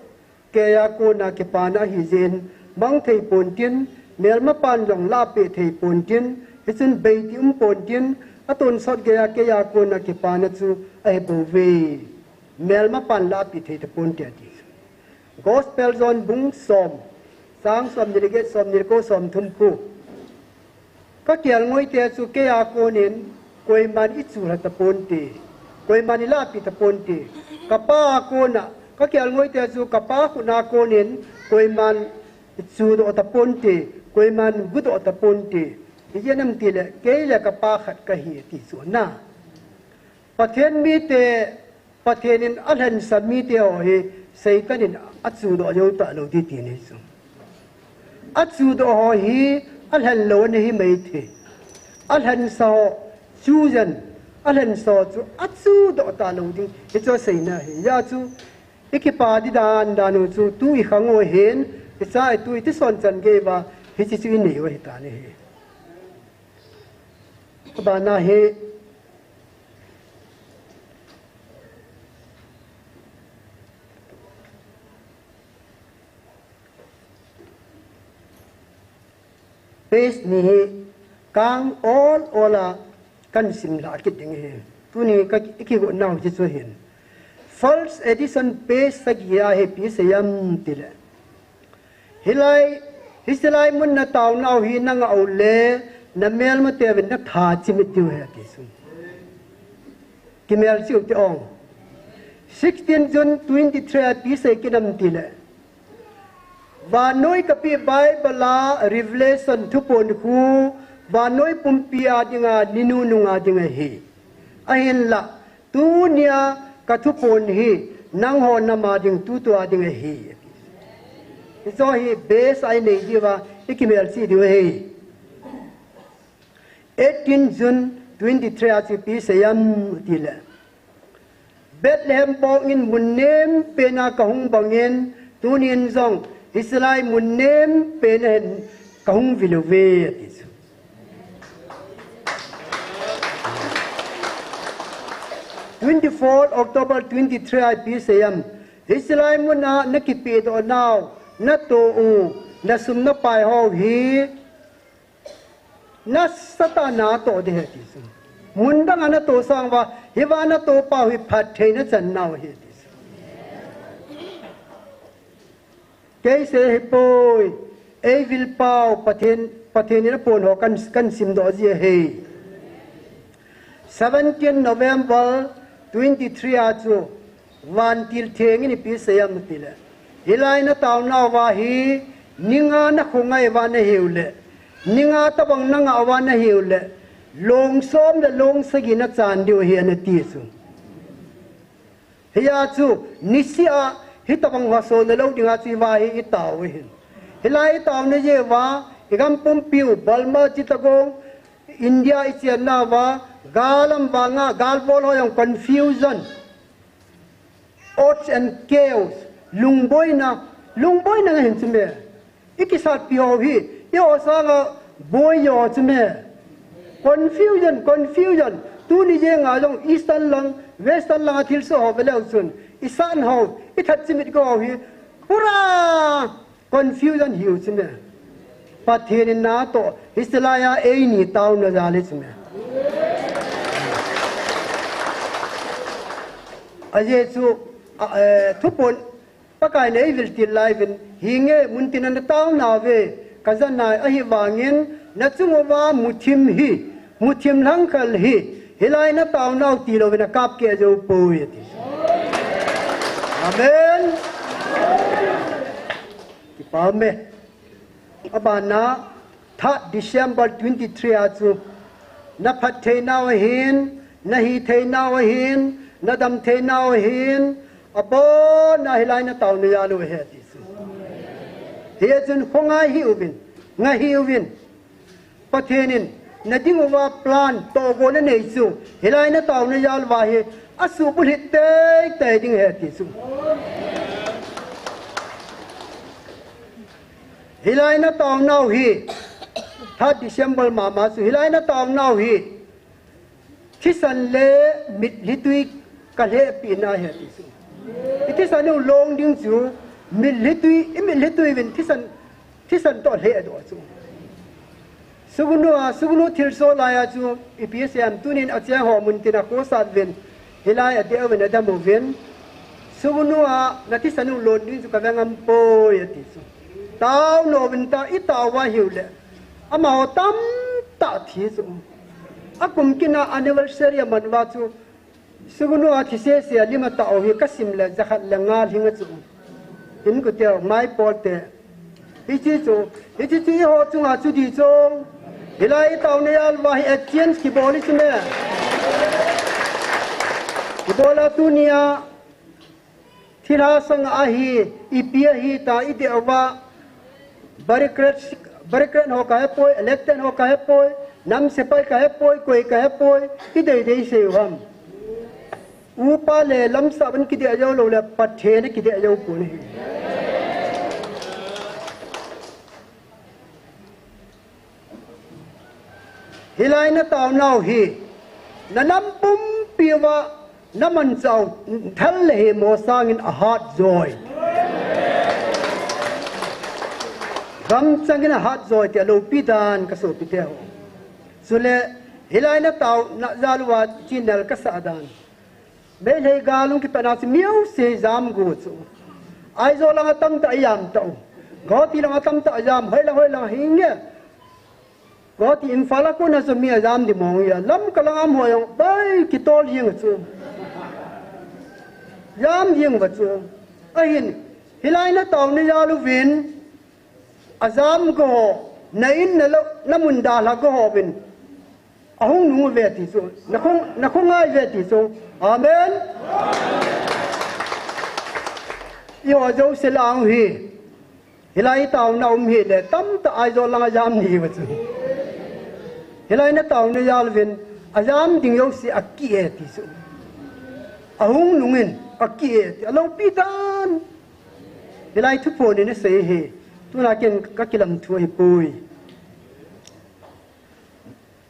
keiya kona kipana ahi jeh in, mang thei pontin, melmapan jong lahpeh thei pontin, hichun beiti um pontin, atonsot geiya keiya kona kipana chu ahi bouve. Melmapan lahpeh thei taponte ati. Gospel John bung som, chang somni le get, somni le ko, somthum ko. Ka kelngoite chu keiya konin koiman i chulha taponte, koiman i lahpeh taponte. Ka Pa a kona, ka kelngoite chu ka Pa khut a konin koiman i chudoh taponte, koiman gudoh taponte. Ijeh inem itile, kei le ka Pa khat kahi ti chu na. Pathen mite, Pathen in alhensa mite ho hi Satan in achudoh jou talou ding tina ahi chu. Achudoh ho hi alhen lou ana hi maithei. Alhensa ho, chosen, alhensa ho chu achudoh talou ding. Hichu aseina ahi. Hijeh chun, i kipa ding dan dan u chu, tu i khang u ahin, i cha i tu i tison chan gei uva, hiche chu i nei u ahitan ahi. Abana hi, page ni hi kang ol ol a kahin simlha kit ding ahi. Tuni ka ki, i kigot nau hiche chu ahin. First edition page sagi a hi ipi asei em itile. Hilai, hiche lai mun na taonau hi na ngah u le, na melmateuvin na tha chimit diu ahi ati chu. Kimelchih u hite o. Sixteen June twenty-three a ipi asei kit em itile. Vannoi kapeh Bible a Revelation thupon khu, vannoi pumpi a dinga, ni nunung a ding ahi. Ahinlah, tunia ka thupon hi, nangho nam a ding, tutua ding ahi. Hiche hi base a i nei diuva, i kimelchih diu ahi. Eighteen June twenty-three a chu ipi asei em itile. Bethlehem bong in mun nempena kahung bangin, tunin jong hiche lai mun nempena hin kahung vil uve ati chu. Twenty-four October twenty-three a ipi asei em. Hiche lai mun a na kipehdoh nau, na toh u, na sum na pai ho hi, nasatah a natoh ding ahi ati chu. Mun dang a natoh sang uva, hiva natoh pau hi phattheina chan nau ahi ati chu. Kei sei ahipoi, ei vil pau Pathen, Pathen in apon ho kahin, kahin simdoh ji ahi. Seventeen November twenty-three a chu, Vantil Theng in ipi asei em itile. Hilai na taonau va hi, ni nga na khongai uva na hiu le, ni nga tabang na ngah uva na hiu le, long som le long sagi na chan diu ahi ana ti chu. Hia chu, niseh a, hitabang ho sona lou dinga chu hiva hi i tao u ahin. Hilai i taona jeh uva, i gam pumpiu, Burma, Chittagong, India i chenna uva, gal um vanga, gal bol ho jong confusion. Oats and chaos, lungboina, lungboina ahin chu me. I kisatpi ho hi, eiho sanga boi jo chu me. Confusion, confusion. Tuni jenga jong Eastern lang, Western lang a thilsoh ho veleu chun, i san ho, i that chimit go ho hi, hurrah! Confusion hiu chu me. Pathen in natoh, hiche laiya eini taona jal hi chu me. Ajeh chu, a, eh, thuphon Pakai in eivil til lai uvin, hinge muntina nataonauve, kajanai ahivangin, nachung uva muthim hi, muthim lhangkhal hi, hilai nataonau tilouvin akap keh jou poi ati. Amen. Kipa ume. Abana, third December twenty-three a chu, naphat theinau ahin, nahitheinau ahin, nadam theinau ahin, abona hilai nataona jal u ahi ati chu. Hichun khongai hih uvin, ngah hih uvin. Pathen in nading uva plan tohgon anei chu, hilai nataona jal uva hi, asuhbulhit teitei ding ahi ati chu. Hilai nataonau hi, third December mama chu, hilai nataonau hi, thisan le mitlhi twi kalhehpina ahi ati chu. Ithisan u long ding chu, mitlhi twi, imitlhi twi uvin thisan, thisan toh lhehdoh chu. Sugnu a, Sugnu thilsoh laiya chu, ipi asei em, tunin acheng ho muntina khosat uvin, hilai adeh uvin adam uvin. Sugnu a, nathisan u long ding chu kave ngam poi ati chu. Taonom uvin ta, itao uva ahiu le. Amaho tamtah thi chu. Akum kit a anniversary aman uva chu. Sugnu a thi sese a lim atah u hi kasim le jakhat le nga lhing a chu. Inkote, maipolte. Hiche chu, hiche chu eiho chunga chu ding chu. Hilai itaona jal uva hi exchange kibol hi chu me. Kibol a tunia, thilha sanga ahi, ipi ahi ta ideh uva. Barikret, Barikret ho kahepoi, Electen ho kahepoi, nam sepai kahepoi, koi kahepoi, idei dei sei u ham. Upa le lamsah ban kideh jou lou le, Pathen in kideh jou pon ahi. Hilai nataonau hi, nanam pumpi uva, namanchah u thal le hemo sangin ahat joi. Gamchang in ahat joi ti aloupi dan kasopite ho. Chule, hilai nataona jal uva chinel kasah dan. Meitei gal hung kipatna chu mijouse jam go chu. Aizawl langa tamtah ijam tah u. Guwahati langa tamtah jam, hoilang hoilang hinge. Guwahati Imphal a kona chu mi ajam ding mong ahi. Lamka langa amaho jong bai kitol jeng chu. Jam jeng uva chu. Ahin, hilai nataona jal uvin. Ajam go ho, na in na lou, namun dalha go ho uvin. Ahung nung uve ti chu, nakhong, nakhongai uve ti chu. Amen. Eiho jouse lang hi. Hilai taona um hile, tamtah Aizawl langa jam nahiuva chu. Hilai nataona jal uvin, ajam ding jouse akih e ti chu. Ahung nungin, akih e ti, aloupi dan. Hilai thuphon in asei hi, tuna ken kakilam thu ahipoi.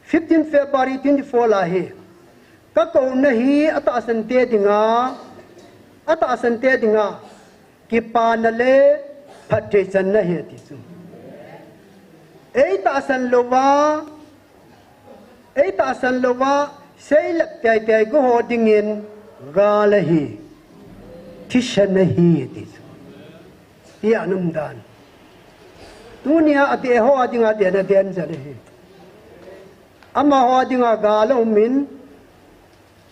Fifteen February twenty-four lai hi, kakouna hi atahsan te dinga, atahsan te dinga, kipana le phatthei channa ahi ati chu. Eitahsan louva, Eitahsan louva, seilep teitei go ho dingin gal ahi, thisan ahi, ati chu. Tia ana um dan. Tunia adeh ho dinga adeh na den jan ahi. Amaho dinga gal aumin,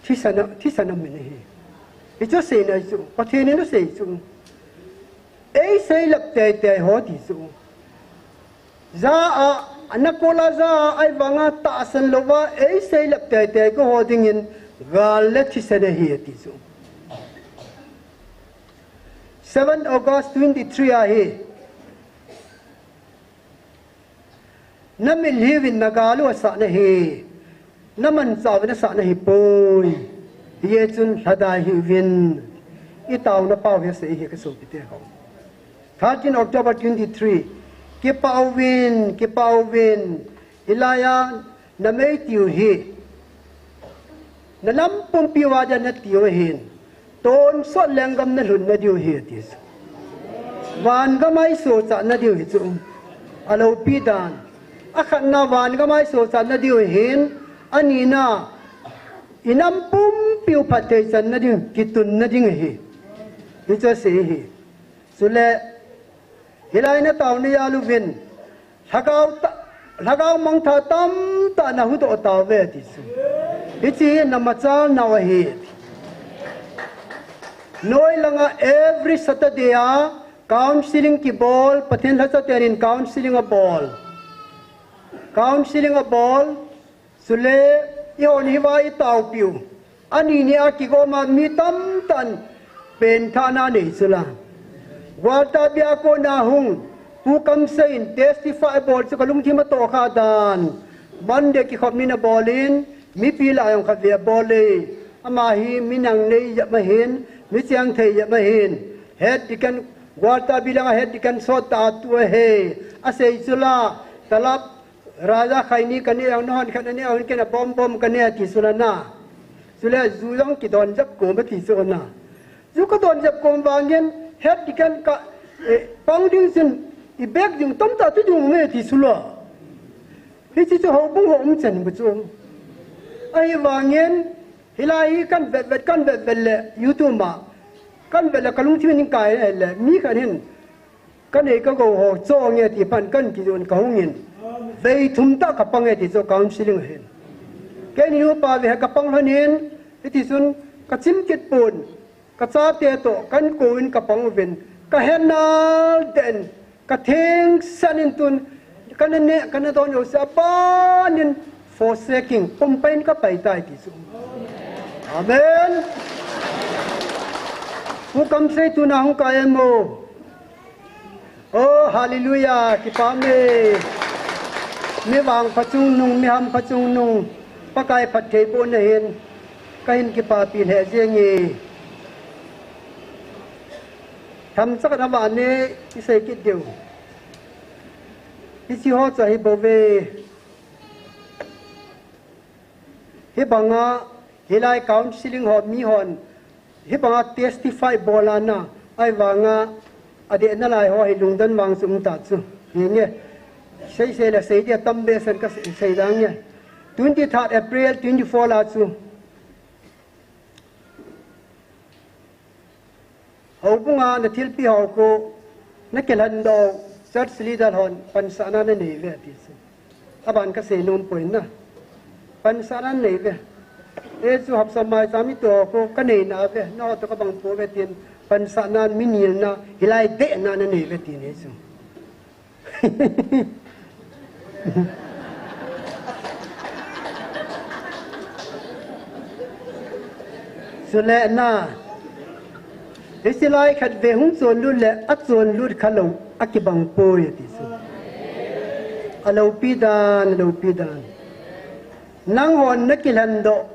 thisan a, thisan aumin ahi. Hichu aseina chu, Pathen in asei chu. Eiseilep teitei ho ti chu. Ja a, ana kola ja a, ahivanga tahsan louva, eiseilep teitei go ho dingin, gal le thisan ahi, ati chu. Seven August twenty-three ahi. Namitlhi uvin nagal u asah nahi. Namanchah uvin asah nahipoi. Hijeh chun lhadai hih uvin. Itaona pau hi asei hi kasopite ho. Thirteen October twenty-three. Kipah uvin, kipah uvin. Hilaiya namei tiu hi. Nalam pumpi uva dia natiu ahin. Tonsot lenggam nalhun nadiu ahi ati chu. Vangam a isochat nadiu ahi chu. Alopi dan. Akhatna van gamai sochatna diu hin, anina inam pumpiu phatthei channa ding, kitunna ding ahi. Hichu asei ahi. Chule, hilai nataona jal uvin, lhagao ta, lhagao mangthah tamtah nahuhdoh tauve ti chu. Hiche hi namachalnau ahi. Noi langa every Saturday a counseling kibol, Pathen lhacha tenin counseling abol. Counseling abol, chule, eihon hiva itaopiu. Ani nia kigoma mi tamtah in pengthahna anei chula. Gwaltabi a kona hung, Pu Kamsei in testify abol chu kalungthim atohkha dan. Monday kikhopna in abolin, mipi lah a jong khatvei abol e. Ama hi mi nangnei jep ahin, mi chengthei jep ahin. Head Deacon, Gwaltabi langa Head Deacon sottah a tu ahi. Asei chula, talap Raja khaini kanei jong, nahon khat nanei jong, ken abombom kanei ati chula na. Chule ju jong kidon jep kom ati chuna. Ju kadon jep kom vangin, Head Deacon ka, eh, pang ding chun, ibek ding tamtah tu ding nge ti chula. Hiche chu houbung ho umchan bu chu. Ahivangin, hilai hi kahin vetvet, kahin vetvet le, YouTube a. Kahin vet le kalungthim in kai le, mi khat hin. Kanei kagou ho, cho nge ti phat kahin kijon kahungin. Vei thum tah kapang e ti chu counseling ahin. Keini nupa vei hi kapang lhonin, hitichun kachim kit pon, kachate toh kahin kouvin kapang uvin. Kahenal den, kathengsan in tun, kana neh, kana don jouse abanin forsaking, pumpaiyin kapaitai ti chu. Amen. Pu Kamsei tuna hung kai em o. Oh, hallelujah, kipah e. Mi vangpha chungnung, mi hampha chungnung, Pakai phattheibohna hin kahin kipapi lheh jenge. Themcha khat avah ne, isei kit diu. Hiche ho chu ahibouve. Hibanga, hilai counseling ho mihon, hibanga testify bol ana, ahivanga, adeh nalai ho hi lungdon vang chu umta chu. Hinge, seisei le sei dia tambehseh in kasei, sei dange. Twenty-third April twenty-four a chu. Houbunga nathilpi ho khu, nakilhendoh, church leader hon, pansahna nanei uve, ati chu. Aban kasei nom poi na. Pansahna nanei uve. Eichu hapsa maicham ito ho khu, kanei nauve, naho toh kabang pouve tin, pansahna, minilna, hilai dehna nanei uve tin hichu. Chule na, hiche lai khatvei hung chonlut le, achonlut khalou, akibang poi ati chu. Aloupi dan, aloupi dan. Nanghon nakilhendoh,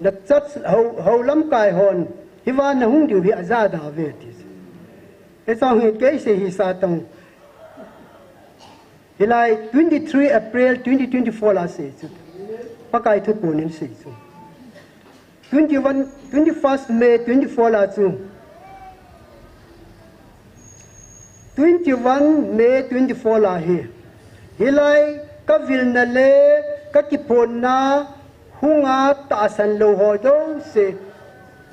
na church ho, ho lamkai hon, hiva nahung diu hi ajada uve ati chu. Hichang hi keisei hisa tang. Hilai twenty-three April twenty twenty-four a sei chu. Pakai thuphon in sei chu. Twenty-one, twenty-first May twenty-four a chu. Twenty-one May twenty-four a hi. Hilai kavilna le kakiphonna hunga tahsan lou ho jouse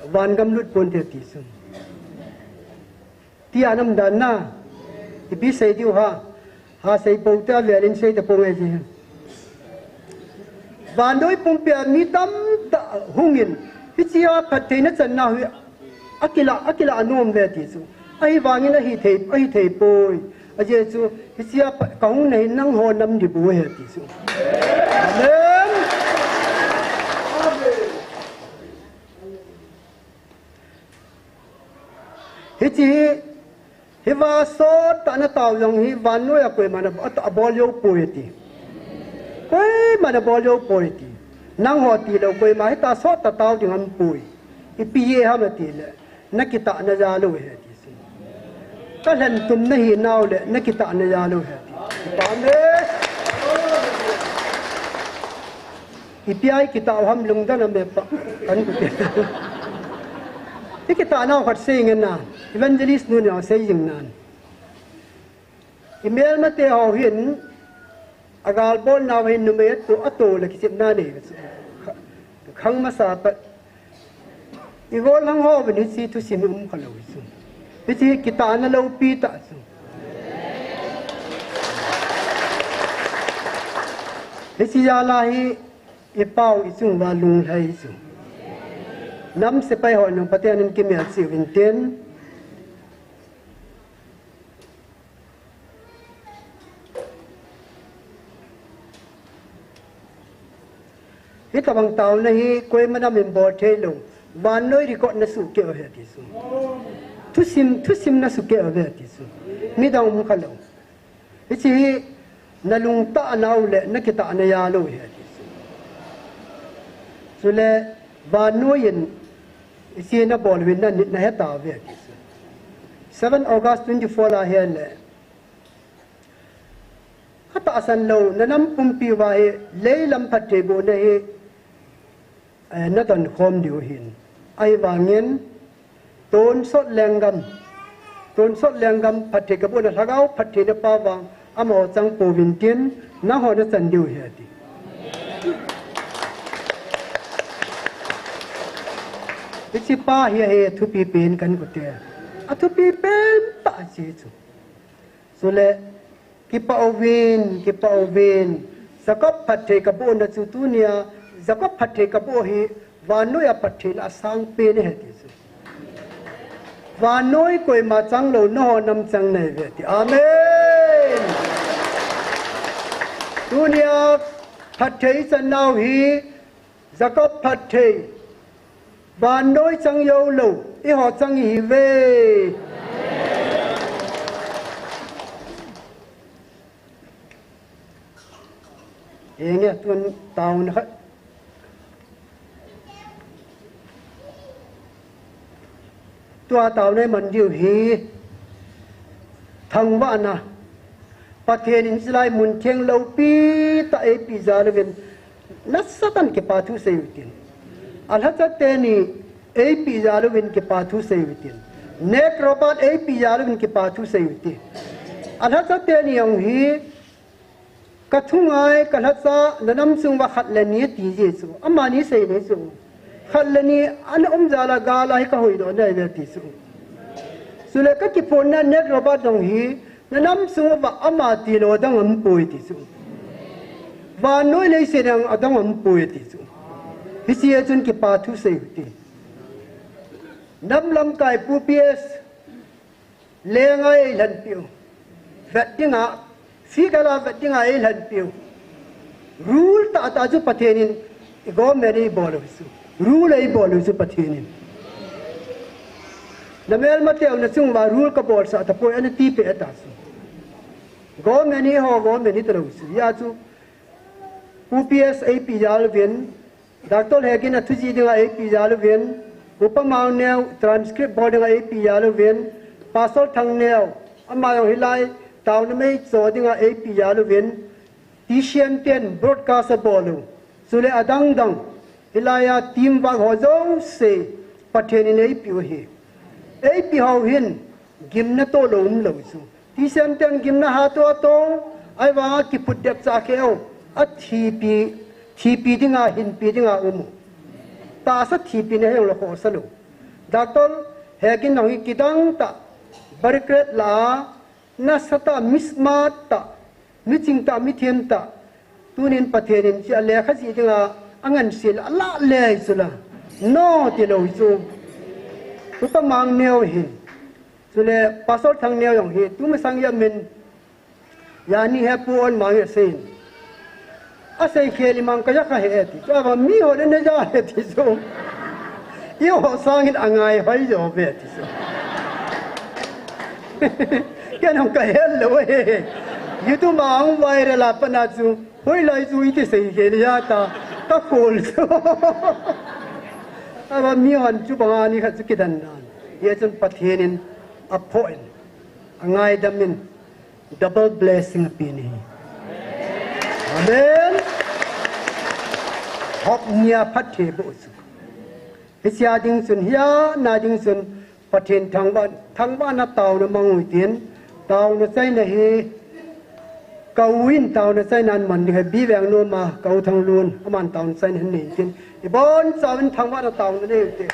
vangam lut ponte ti chu. Tia nam dan na. Ipi sei diu ham. Ha sei pou te avel in sei tapou nge ji. Vannoi pumpia mi tamtah hungin. Hichea phattheina channa hi. Akila, akila anom uve ti chu. Ahivangin ahithei, ahithei poi. Ajeh chu, hichea phat, kahungna hi nangho nam ding bou ahi ti chu. Amen. Hiche hi, hiva sottah natao jong hi vannoiya koiman abol jou poi ati. Koiman abol jou poi ati. Nangho tilou koima hitia sottah tao ding aumpoi. Ipi jeh ham atile, nakitahna jal u ahi ati. Kalhentum nahinau le, nakitahna jal u ahi ati. Amen. Ipi a ikitah u ham lungdon a mepa. Kan kute. Ikitahna u khat sei nge na. Evangelist nu neo sei jing nan. Imelmate ho hin, agalbolnau hin numei ato, ato le kisepna nei. Khang masa pat. Igol hang ho vin hiche thusim um khalou chu. Hiche kitahna loupi tah chu. Hiche jal a hi ipau ichung uva lunglhai chu. Nam sepai ho nung Pathen in kimel cheh uvin tin. Hitabang taona hi koima nam in bol thei lou. Vannoi record na sukeh uve ti chu. Thusim, thusim na sukeh uve ti chu. Midang um khalou. Hiche hi na lungtah nau le na kitahna jal u ahi ti chu. Chule vannoi in hiche na bol uvin na, na hetauve ti chu. Seven August twenty-four la hile. Atahsan lou, na nam pumpi uva hi, leilam phatthei bohna hi, eh, na donkhom diu ahin. Ahivangin, tonsot lenggam, tonsot lenggam phatthei kabohna lhagao phattheina pa vang, amaho chang pouvin tin, nangho na chan diu ahi ati. Hiche pa hi, hi thupi pen kan kote. Athupi pen tah hiche chu. Chule, kipah uvin, kipah uvin. Jacob phatthei kabohna chu tunia, Jacob phatthei kaboh hi, vannoi a phattheina asang pen ahi ti chu. Vannoi koima chang lou, nangho nam chang nahiuve ti. Amen. Tunia, phatthei ichan nau hi, Jacob phatthei, vannoi chang jou lou, eiho chang ihiuve. Henge tun taona khat. Tua taona iman diu hi thangvahna. Pathen in hilai mun theng loupi tah eipeh jal uvin nasatah in kipa thu seiyu hitin. Alhacha teni eipeh jal uvin kipa thu seiyu hitin. Nate Roberts eipeh jal uvin kipa thu seiyu hitin. Alhacha teni jong hi Ka thungai, ka lhacha, na nam sung uva khat le ni ati ji chu. Amani sei ni chu. Khat le ni ana um jal a gal a hi ka hoidoh nahiuve ti chu. Chule ka kiphonna Nate Roberts jong hi, na nam sung uva ama tilou adang umpoi ti chu. Vannoi leiset a adang umpoi ti chu. Hiche a chun kipa thu sei u hite. Nam lamkai Pu P S. Lenga eilhenpeh u. Vet dinga, figure a vet dinga eilhenpeh u. Rule tahtah chu Pathen in government eibol u chu. Rule eibol u chu Pathen in. Na melmateu na chung uva rule kabolsah tapoi, ana tipeh ta chu. Government hi ho, government hi talou chu. Hia chu Pu P S eipeh jal uvin, Doctor Hegin a thujih dinga eipeh jal uvin, Upa Mangneo transcript bol dinga eipeh jal uvin, Pastor Thangneo, ama jong hilai, taona meicho dinga eipeh jal uvin, T C M ten broadcast abol u. Chule adang dang, hilai a team work ho jouse, Pathen in eipeh u ahi. Eipeh hou hin, gimna toh lou umlou chu. T C M ten gimna ha toh toh, ahivanga kiphut dep cha keu, athipi, thipi dinga, hinpi dinga um u. Tahsa thipi na heng lou khohsa lou. Doctor Hegin nang hi kidang tah, barricade la, nasatah, mi smart tah, mi chingtah, mi themtah, Tunin Pathen in hiche a lekha jih dinga angansei a alah le chu la. No tilou chu. Upa Mangneo hin. Chule Pastor Thangneo jong hi. Tumasang a min. Jani hi Pu Ol Mang asei in. Asei khel imang kaja kha he ti. Chu ava mi ho le naja he ti chu. Eiho sangin angai hoi jo ve ti chu. Ken hung kahel lou e. YouTube a hung viral a pat a chu. Hoilai chu iti sei khel a ta. Kakhol chu. Ava mi hon chu banga ni khat chu kidan nan. Hia chun Pathen in aphoh in. Angaidam in. Double blessing apeh in ahi. Amen. Hop nia phatthei boh chu. Hiche a ding chun, hia na ding chun, Pathen thangvah, thangvahna taona mang u hitin, taona chaina hi, Ka u in taona chainan man ding ahi, B. Vengnom a, ka u Thanglun, aman taona chaina hin nei tin. Ibon chauvin thangvahna taona nei u hite.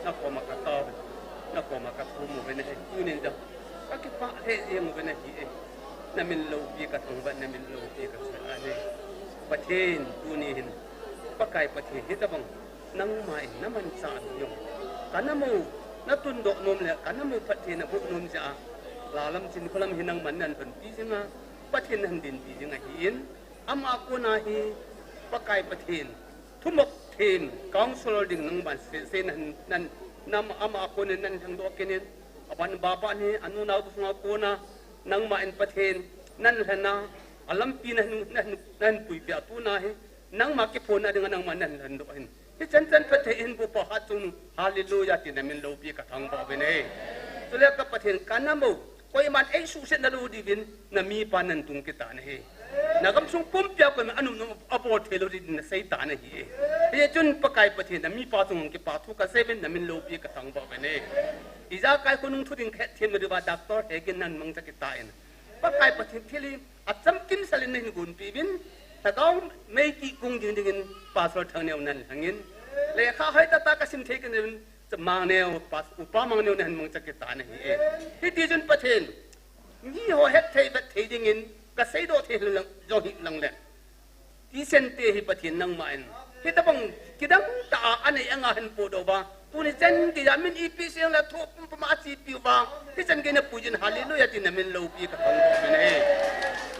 Nakoma ka tao, nakoma ka thum uve nahi, tunin jong kakipah lheh jeng uve nahi e. Namin loupi kathangvah, namin loupi kachoi ahi. Pathen, tuni hin Pakai Pathen hitabang nangma in namanchah jong kana mo Na tundoh nom le, ka namu Pathen na boh nom jeh a, la lam chin kholam hi nangman nan lhonpi jing a, Pathen nan dinpi jing ahin, ama kona hi Pakai Pathen, thumop them, counsellor ding nangman se, se nan, nan, nam ama kona nan lhangdoh kit in, aban baba ni, anu nau sunga kona, nangma in Pathen, nan lhana, alampi nan, nan, nan puipi a tuna hi, nangma kiphonna dinga nangma nan lhangdoh hin. Hichan chan phatthei in bu pa hat chung, hallelujah, ti namin loupi ka thangvah uvin ahi. Chule ka Pathen ka namu, koiman eisuhset nalou diuvin, na mipa nan tung kit tan ahi. Na gamsung pumpia koiman anum nom abol thei lou diuvin na sei tan ahi. Hichun Pakai Pathen na mipa chung kipa thu ka sei uvin namin loupi ka thangvah uvin ahi. Ijakai khonung thu ding khet them nadiuva doctor Hegin nan mangcha kit tan. Pakai Pathen thil hi achamkim salin nahin gonpi uvin, lhagao mei kikung ding dingin Pastor Thangneo nan lhangin, lekha hoi tata ka sim thei kit uvin, Mangneo, Pas-, Upa Mangneo nahin mangcha kit tan ahi e. Hiti chun Pathen, miho hetthei vetthei dingin ka seidoh thei lang, jong hi lang le. Ti sente hi Pathen nangma in. Hitabang kidang tah a anei anga hin podoh uva. Tuni chan geiya min ipi seng la thu pumpum a achepi uva. Hichan gei na puijin hallelujah ti namin loupi ka thangvah uvin ahi.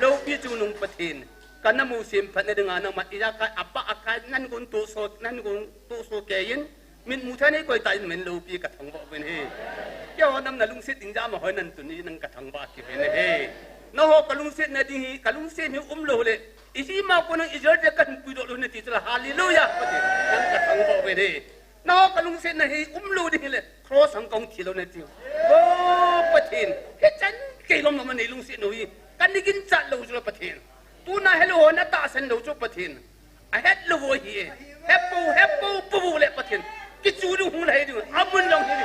Loupi chungnung Pathen. Ka namu semphat na dinga nangma ijakai apa akai nan gon tohso, nan gon tohso keiyin. Min mu tha nei koi ta in min loupi ka thangvah uvin ahi. Keiho nam na lungset ding jeh a ama hoi nan tuni nang ka thangvah kit uvin ahi. Nangho ka lungset na ding hi, ka lungset hi umlou le. Iji ma ko nang Israel te kan puidoh lou nati chula hallelujah. Pathen, nang ka thangvah uvin ahi. Nangho ka lungset na hi umlou ding hile. Cross hang kong thilou nati. O Pathen, hichan kei lom lom a nei lungset nau hi. Kan ni ginchat lou chula Pathen. Tuna helou ho na tahsan lou chu Pathen. Ahet lou vo hi e. Hepo, hepo, pu vo le Pathen. Kichu ding hung lhai ding. Amun jong hi.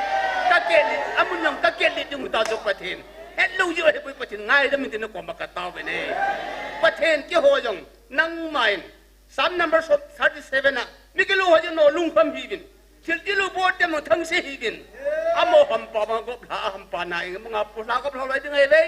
Ka keli, amun jong ka keli ding ta chu Pathen. Het lou ji hepo Pathen. Ngaidam in tin koma ka tao ve ne. Pathen keiho jong. Nangma in. Psalm number thirty-seven a. Mi kilou ho jong no lungkham hi vin. Thil tilou bol te mo thangse hi vin. Amo hampa ma gop lha hampa na ing manga pu lha gop lha lai ding ai ve.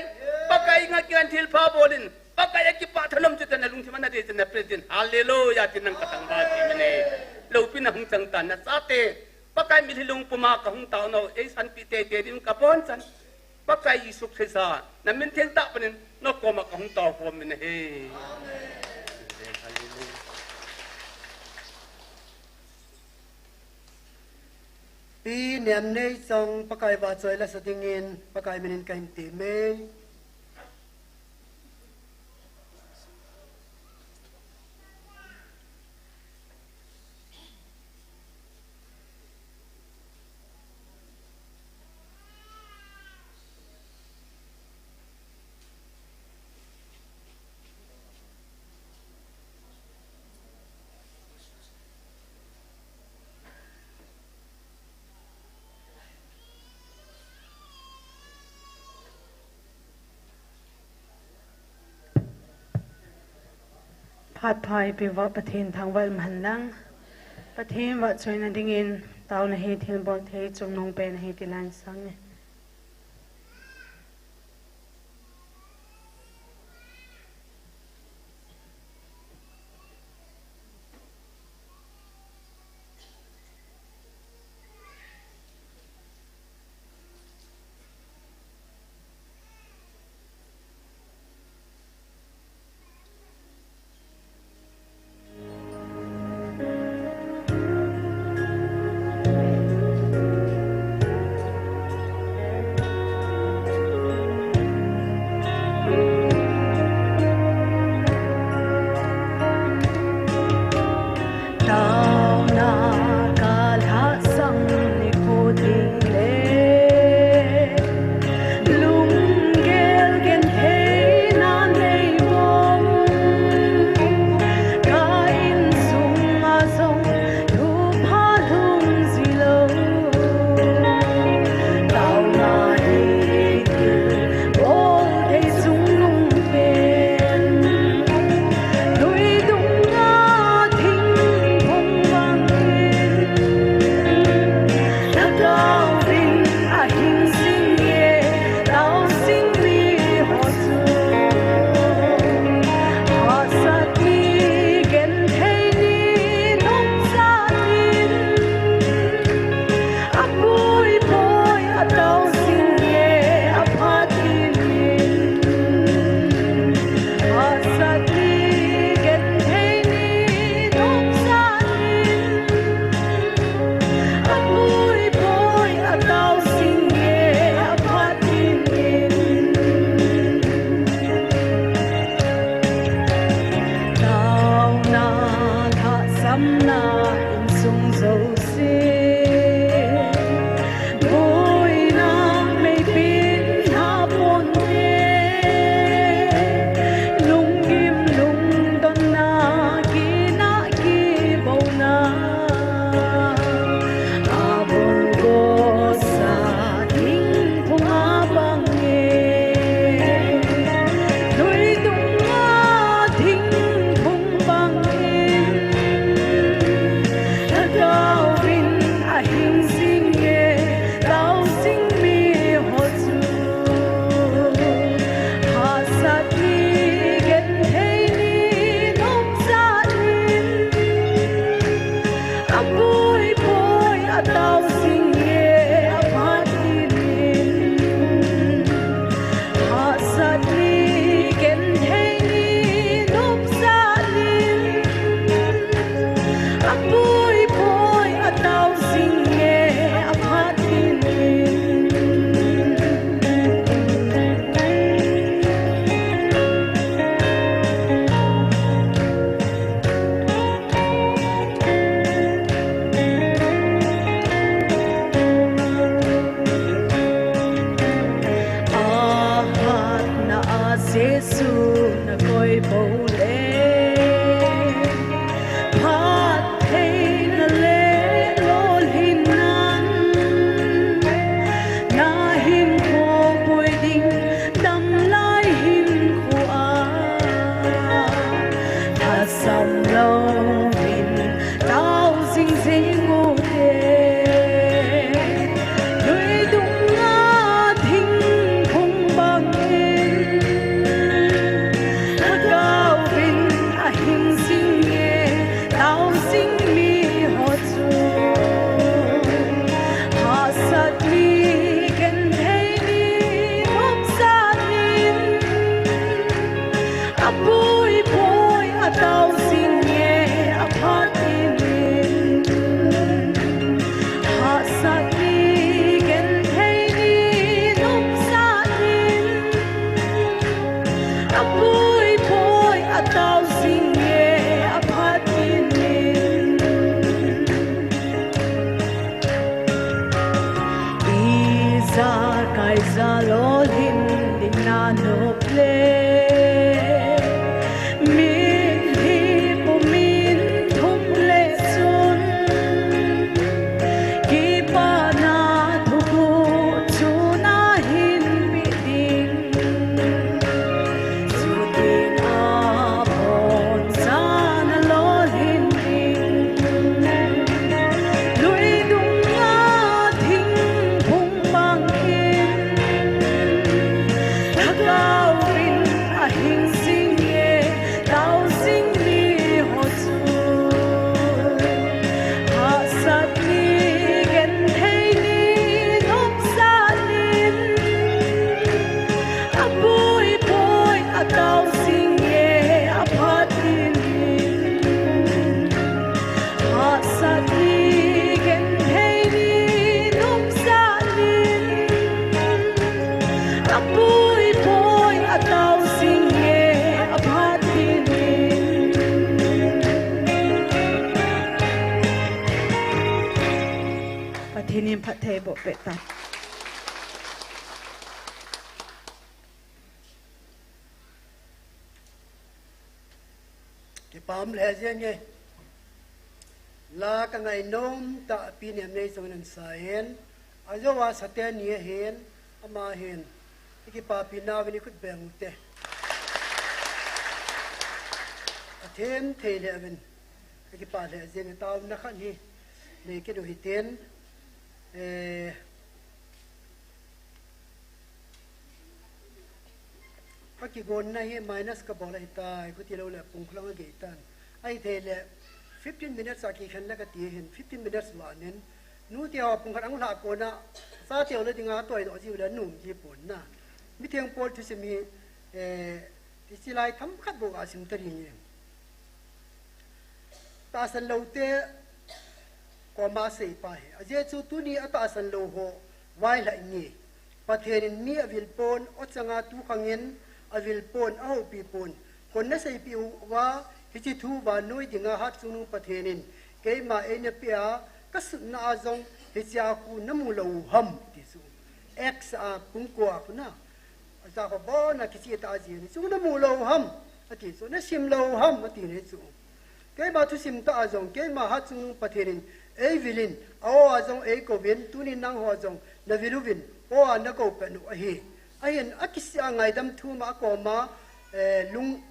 Pakai nga kian thil pha bolin. Pakai a kipah thanom chu tana lungthim ana dei tana president. Hallelujah, tin nang ka thangvah kit uvin ahi. Loupi na hung chang tan na chate. Pakai mitlhi lungpuma ka hung tao nau, eisanpi teitei ding ka bonchan. Pakai Jesu Christa, na min theng tah panin, na koma ka hung tao khom uvin ahi. Hallelujah. Pi Niamneichong Pakai vahchoi lasa dingin, Pakai minin kahin teme. Phat pha eipeuva Pathen thangvah in umhen lang. Pathen vahchoina dingin taona hi thilbol thei chungnung pen ahi ti lang sang e. Jesu na koi bou le, phattheina le lolhinnan, na hinkho boi ding damlai hinkho a, thasam louvin tao jing jing u te. Lui dunga thingphung bangin, lhagao in ahing jing e, tao jing mi ho chu. Hahsat ni, genthei ni, nopsah nin, apui pui, atao jing e, aphat nin. Hahsat ni, genthei ni, nopsah nin, apui pui, atao jing e, aphat nin. Ijakai ja lolhin ding na nop le, mitlhi pumin thum le chun, kipana thuguh chu na hinpeh ding. Chutin aboncha na lolhin ding. Lui dunga thingphung bangin, lhagao in ahing jing e, tao jing mi ho chu. Hahsat ni, genthei ni, nopsah nin, apui pui, atao jing e, aphat nin. Hahsat ni, genthei ni, nopsah nin, apui pui, atao jing e, aphat nin. Pathen in phatthei boh peh tan. Kipah lheh jenge. La ka ngainom tah Pi Nemnei jong in ana sa in, ajou a sate ni ahin, ama hin, i kipapi nauvin i khut beng u te. Athem thei lheh uvin, i kipah lheh jenge. Taona khat hi nei kit u hitin, eh, ka kigonna hi minus ka bol ahitai, khuti lou le pung khulang a gei tan. Ahithei le fifteen minutes a kikhen le ka ti hin, fifteen minutes vah nin, nu te ho pung khat ahung lhah kona, chate ho le dinga toi doh jiu le nom ji pon na. Mitheng Paul thusim hi, eh, hiche lai themkhat bou a sim ta ding e. Tahsan lou te koma sei pa hi. Ajeh chu tuni a tahsan lou ho vailhah inge. Pathen in mi avil pon, o changa tu khang in avil pon, ahoupi pon. Kon na seipeh uva, hiche thu vannoi dinga Hatchungnung Pathen in keima eina peh a, ka sutna a jong hichea khu na mu lou ham, ti chu. Acts a bung ko a khu na. Acha kho bon a kicheh tah a jih in, hichu na mu lou ham, ati chu, na sim lou ham, ati na chu. Keima thusim tah a jong, keima Hatchungnung Pathen in ei vil in, a-o a jong ei kouvin, tunin nangho jong na vil uvin, o a na kou pet u ahi. Ahin, akisih a ngaidam thum a akoma, eh, lung,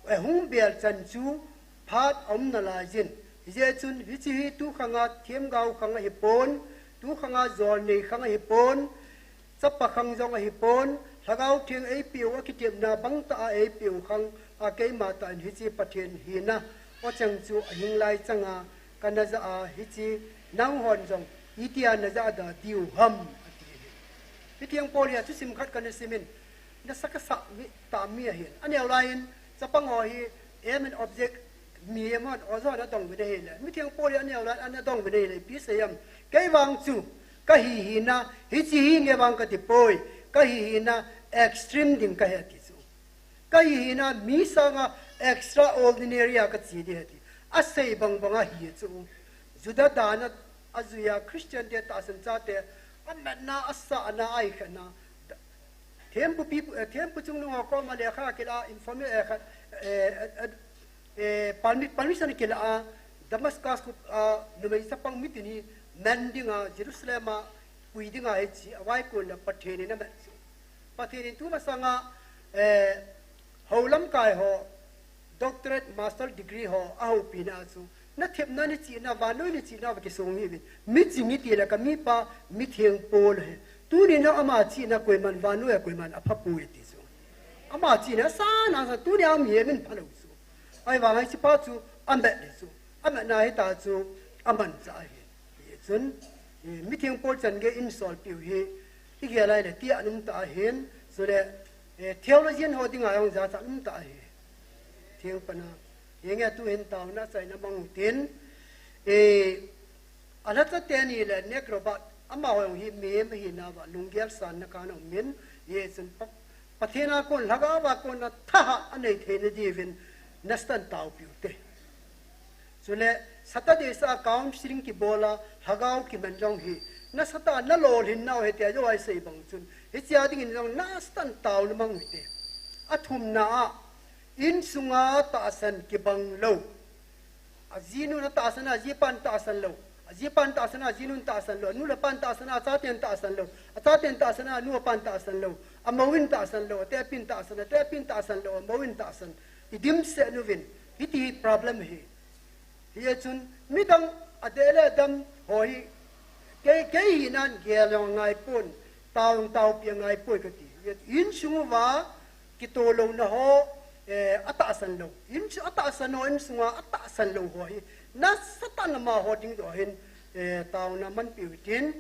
eh, hung bel chan chu phat aum nalai jin. Hijeh chun, hiche hi tu khanga themgao khang ahi pon, tu khanga jolnei khang ahi pon, Chapa khang jong ahi pon, Lhagao Theng eipeh u, akitepna bang tah a eipeh u khang a keima tah in hiche Pathen hina, o chang chu ahing lai chang a, kana ja a, hiche nanghon jong itia na ja da diu ham, ati hi. Mitheng Paul hi a thusim khat kana sim in, nasa kasa mi, tah mi ahin. Aneo lai in, chapang ho hi, aim and object, mi em hon, o jo na dong uvin ahile. Mitheng Paul hi aneo lai, ana dong uvin ahile, ipi asei em. Kei vang chu, ka hi hina, hiche hi nge vang kati poi, ka hi hina, extreme ding kahi ati chu. Ka hi hina, mi sanga extraordinary a kache ding ahi ati. Asei bang bang ahi chu. Juda dan a, ajui a, Christian te tahsan chate, amatna, asahna, aikhatna, Thempu pi, eh, thempu chungnung ho koma lekha kila, inform, eh, kha, eh, eh, eh, permi-, permission kila a, Damascus khu, ah, numei chapang mitin hi man dinga, Jerusalem a pui dinga hiche, avai kon le Pathen in amat chu. Pathen in tumasanga, eh, hou lamkai ho, doctorate, master degree ho, ahoupina chu. Nathepna, nachihna, vannoi nachihna va kisong hi uvin. Miching iti le kamipa, mitheng Paul hi. Tuni na ama chihna koiman vannoi a koiman apha poi iti chu. Ama chihna sana sa tuni a um hi min phalou chu. Ahivang hichepa chu amat le chu. Amatna hita chu amanchah ahi. Hichun, eh, mitheng Paul chan gei in solpiu hi. Igel a ahile tia um tah ahin. Chule, eh, theologian ho dinga jong jachat um tah ahi. Theng pana. Henge tuhin taona achaina mang utin. Eh, alhacha teni le Nick Roberts, amaho jong hi mihem ahina uva, lunggel sanna kana um in, hichun Pa-, Pathen a kon, Lhagao a kon a thahat anei theina diuvin, nasatah in taopiu te. Chule, Saturday sa counseling kibol a, Lhagao kiman jong hi, nasatah a nalolhin nau hite, ajo aisei bang chun, hichea dingin jong nasatah in taona mang u hite. Athumna a, insunga tahsan kibang lou. Ajinun atahsan a, ajipan tahsan lou. Ajipan tahsan a, ajinun tahsan lou. Anu le apan tahsan a, achaten tahsan lou. Achaten tahsan a, anu apan tahsan lou. Amouvin tahsan lou. Atepin tahsan, atepin tahsan lou. Amouvin tahsan. Idimset uvin. Hiti hi problem hi. Hichun midang adeh le adam ho hi kei, kei hinan gel jong angaipon, tao jong taopi angaipoi kati. Insung uva kitoh louna ho, eh, atahsan lou. Insu-, atahsan ho, insunga atahsan lou ho hi. Nasatah in amaho ding joh hin, eh, taona manpiu hitin,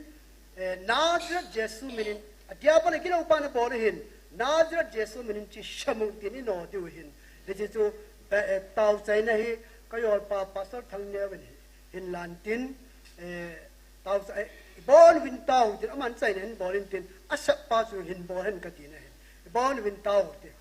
eh, Nazareth Jesu minin, a diabol a gilou pan abol u hin, Nazareth Jesu minin chu semu tin ino diu hin. Hiche chu, eh, eh, taochaina hi, ka jolpa Pastor Thangneo in hin lan tin, eh, taocha-, eh, ibon uvin tao tin, aman chaina hin bol in tin, asap pa chu hin bol hen katina hin. Ibon uvin tao tin.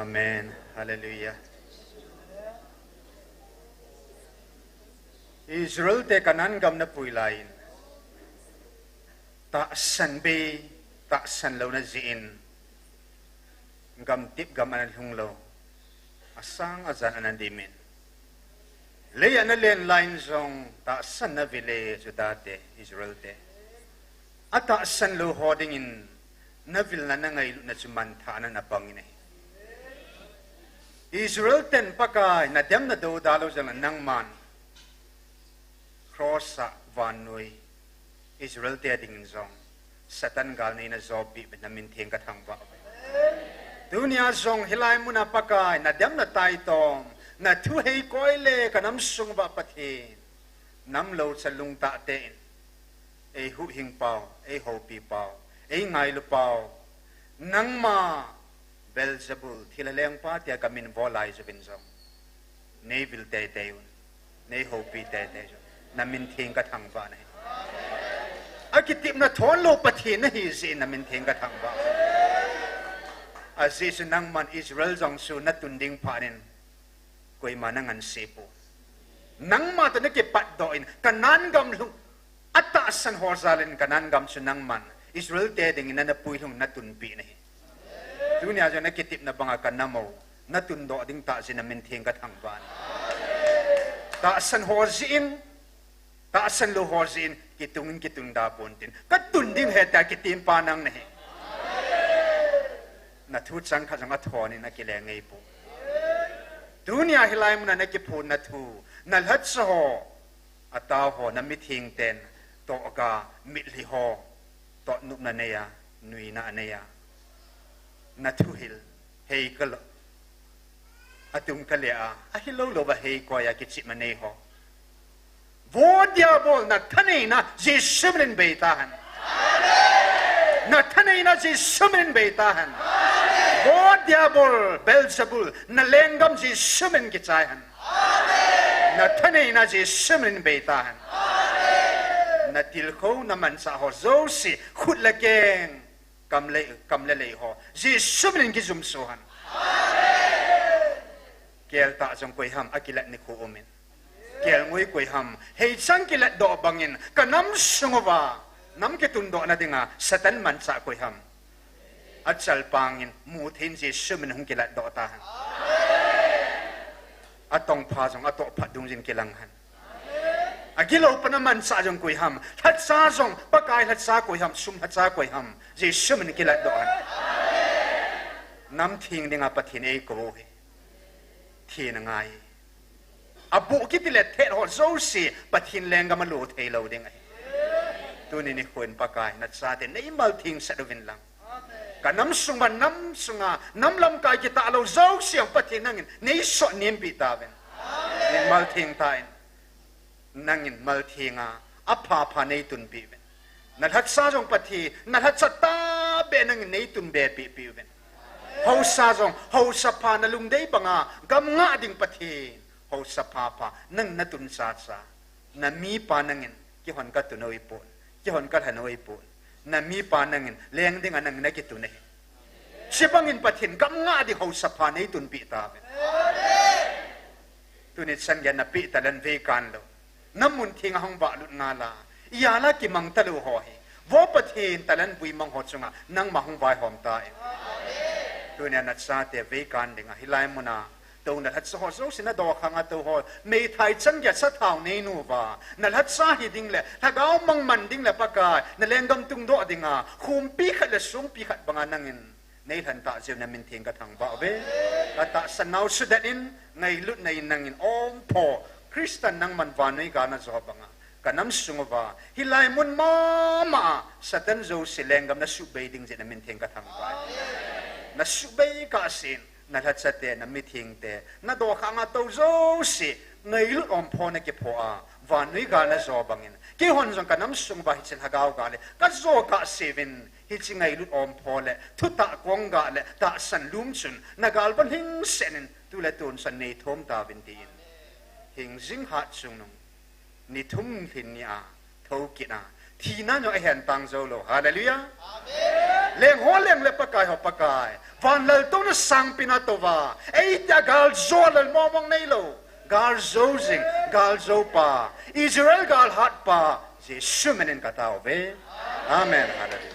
Amen. Hallelujah. Israel te Canaan gam ana pui laiyin, tahsan bei, tahsan louna jeh in, gamtep gam ana lhung lou, asang ajan ana dimin, lei a ana len laiyin jong tahsan ana vil e, Juda te, Israel te. Atahsan lou ho dingin, ana vilna, ana ngailutna chu manthahna ana pangin ahi. Israel ten Pakai, nadem nadou da lou jongle nangman cross a vannoi Israel te dingin jong Satan gal neina jopeh uvin, namin theng kathangvah uve. Tunia jong hilai muna Pakai, nadem nataitom, nathu hei koi le kanam sung uva Pathen, nam lou chalung tah te in, ei huhhing pau, ei houpi pau, ei ngailu pau, nangma Beelzebul, thilha lengpa tia kamin vo lai jouvin jong, nei vil teitei un, nei houpi teitei un, namin theng kathangvah nahi. Akitepna thon lou Pathen nahi jeh in namin theng kathangvah. Ajeh chu nangman Israel jong chu natun ding phat in, koima nangansei poi. Nangma toh nakipatdoh in, Canaan gam lhung, atahsan ho jal in Canaan gam chu nangman Israel te dingin nana puilhung, natunpeh nahi. Tunia jong nakitepna banga kanam u, natundoh ding tah jeh in namin theng kathangvah nahi. Tahsan ho jeh in, tahsan lou ho jeh in, kitungin kitun da ponte, katun ding ahi tia kitem pa nang nahi. Nathu chang khat jong athon in akile ngei poi. Tunia hilai muna nakiphon nathu, nalhacha ho, atao ho, namitheng ten tohga, mitlhi ho toh nopna anei a, nuina anei a, nathuhil, hei kalo, atung kale a, ahilou louva hei koi a kichepna nei ho, vo Diabol, nathaneina Jesu minin beitahen. Nathaneina Jesu minin beitahen. Vo Diabol, Beelzebul, nalenggam Jesu minin kichaihen. Nathaneina Jesu minin beitahen. Natilkhou, namanchah ho jouse, khut le keng, kam le, kam le lei ho, Jesu minin kijumsohen. Keltah jong koiham akilat nikho umin, kelngoi koiham, heichang kilatdoh bangin, kanam sung uva nam kitundohna dinga Satan manchah koiham, achalpangin mutheiyin Jesu minin hung kilatdoh tahen. Atongpha jong atohphat dungjui in kilanghen. Agilou pana manchah jong koiham, lhacha jong, Pakai lhacha koiham, sum lhacha koiham, Jesu minin kilatdoh hen. Nam theng dinga Pathen in eikou u ahi. Theng angai. Aboh kiti le thet ho jouse Pathen lenggam a alo theilou ding ahi. Tuni nikho in Pakai, nachate neimalthengsah uvin lang, kanam sung uva, nam sunga nam lamkai kitah lou jouse jong Pathen nangin neisotnempeh tauvin. Neimaltheng tan, nangin malthenga, aphapha neitunpeh uvin. Nalhacha jong Pathen, nalhacha tahbeh nangin neitunbepeh peh uvin. Haosa jong haosa pha, nalungdei banga gam ngah ding Pathen, haosa phapha nangin natun chacha. Namipa nangin, keihon katun u ahipon, keihon kalhen u ahipon, namipa nangin leng dinga nangin nakitun ahi. Chubangin Pathen, gam ngah ding haosa pha neitunpeh tauvin. Tuni chan geiya napeh talent veikan lou, namun thenga hung vahlut ngal a, ijat a kimang talou ho hi, vo Pathen, talent vuimang ho chunga nangma hung vaihom tan. Tunia nachate veikan dinga hilai muna tou nalhacha ho jouse, nadokhanga tou ho, meithai chan geiya sathao neinu uva, nalhacha hiding le lhagao mangman ding le Pakai, nalenggam tungdoh dinga khumpi khat le songpi khat banga nangin neilhen tah jeh u namin theng kathangvah uve. Katahsan nau sudet in, ngailutna in nangin ompho, Christian nangman vannoi gal najo banga, kanam sung uva hilai mun mama a Satan jouse lenggam nasuhbei ding jeh in namin theng kathangvah e. Nasuhbei kahsen, nalhachate, namithengte, nadokhanga tou jouse, ngailut ompho nakipho a, vannoi gal najo bangin, keihon jong kanam sung uva hiche lhagao gal hi kajo kahse uvin, hiche ngailut ompho le thutah kongah le tahsan lum chun nagalvan hingset in, tu le tun chan neithom tauvin tin, hingjing hatchungnung, ni thum lhin ni a thokit a, thina jong ahen tang jou lou. Hallelujah. Leng ho leng le Pakai ho Pakai, van laltouna sangpi natouva, eiti a galjou lel mongmong neilou, galjou jing, galjou pa, Israel galhat pa, Jesu min in katao uve. Amen. Hallelujah.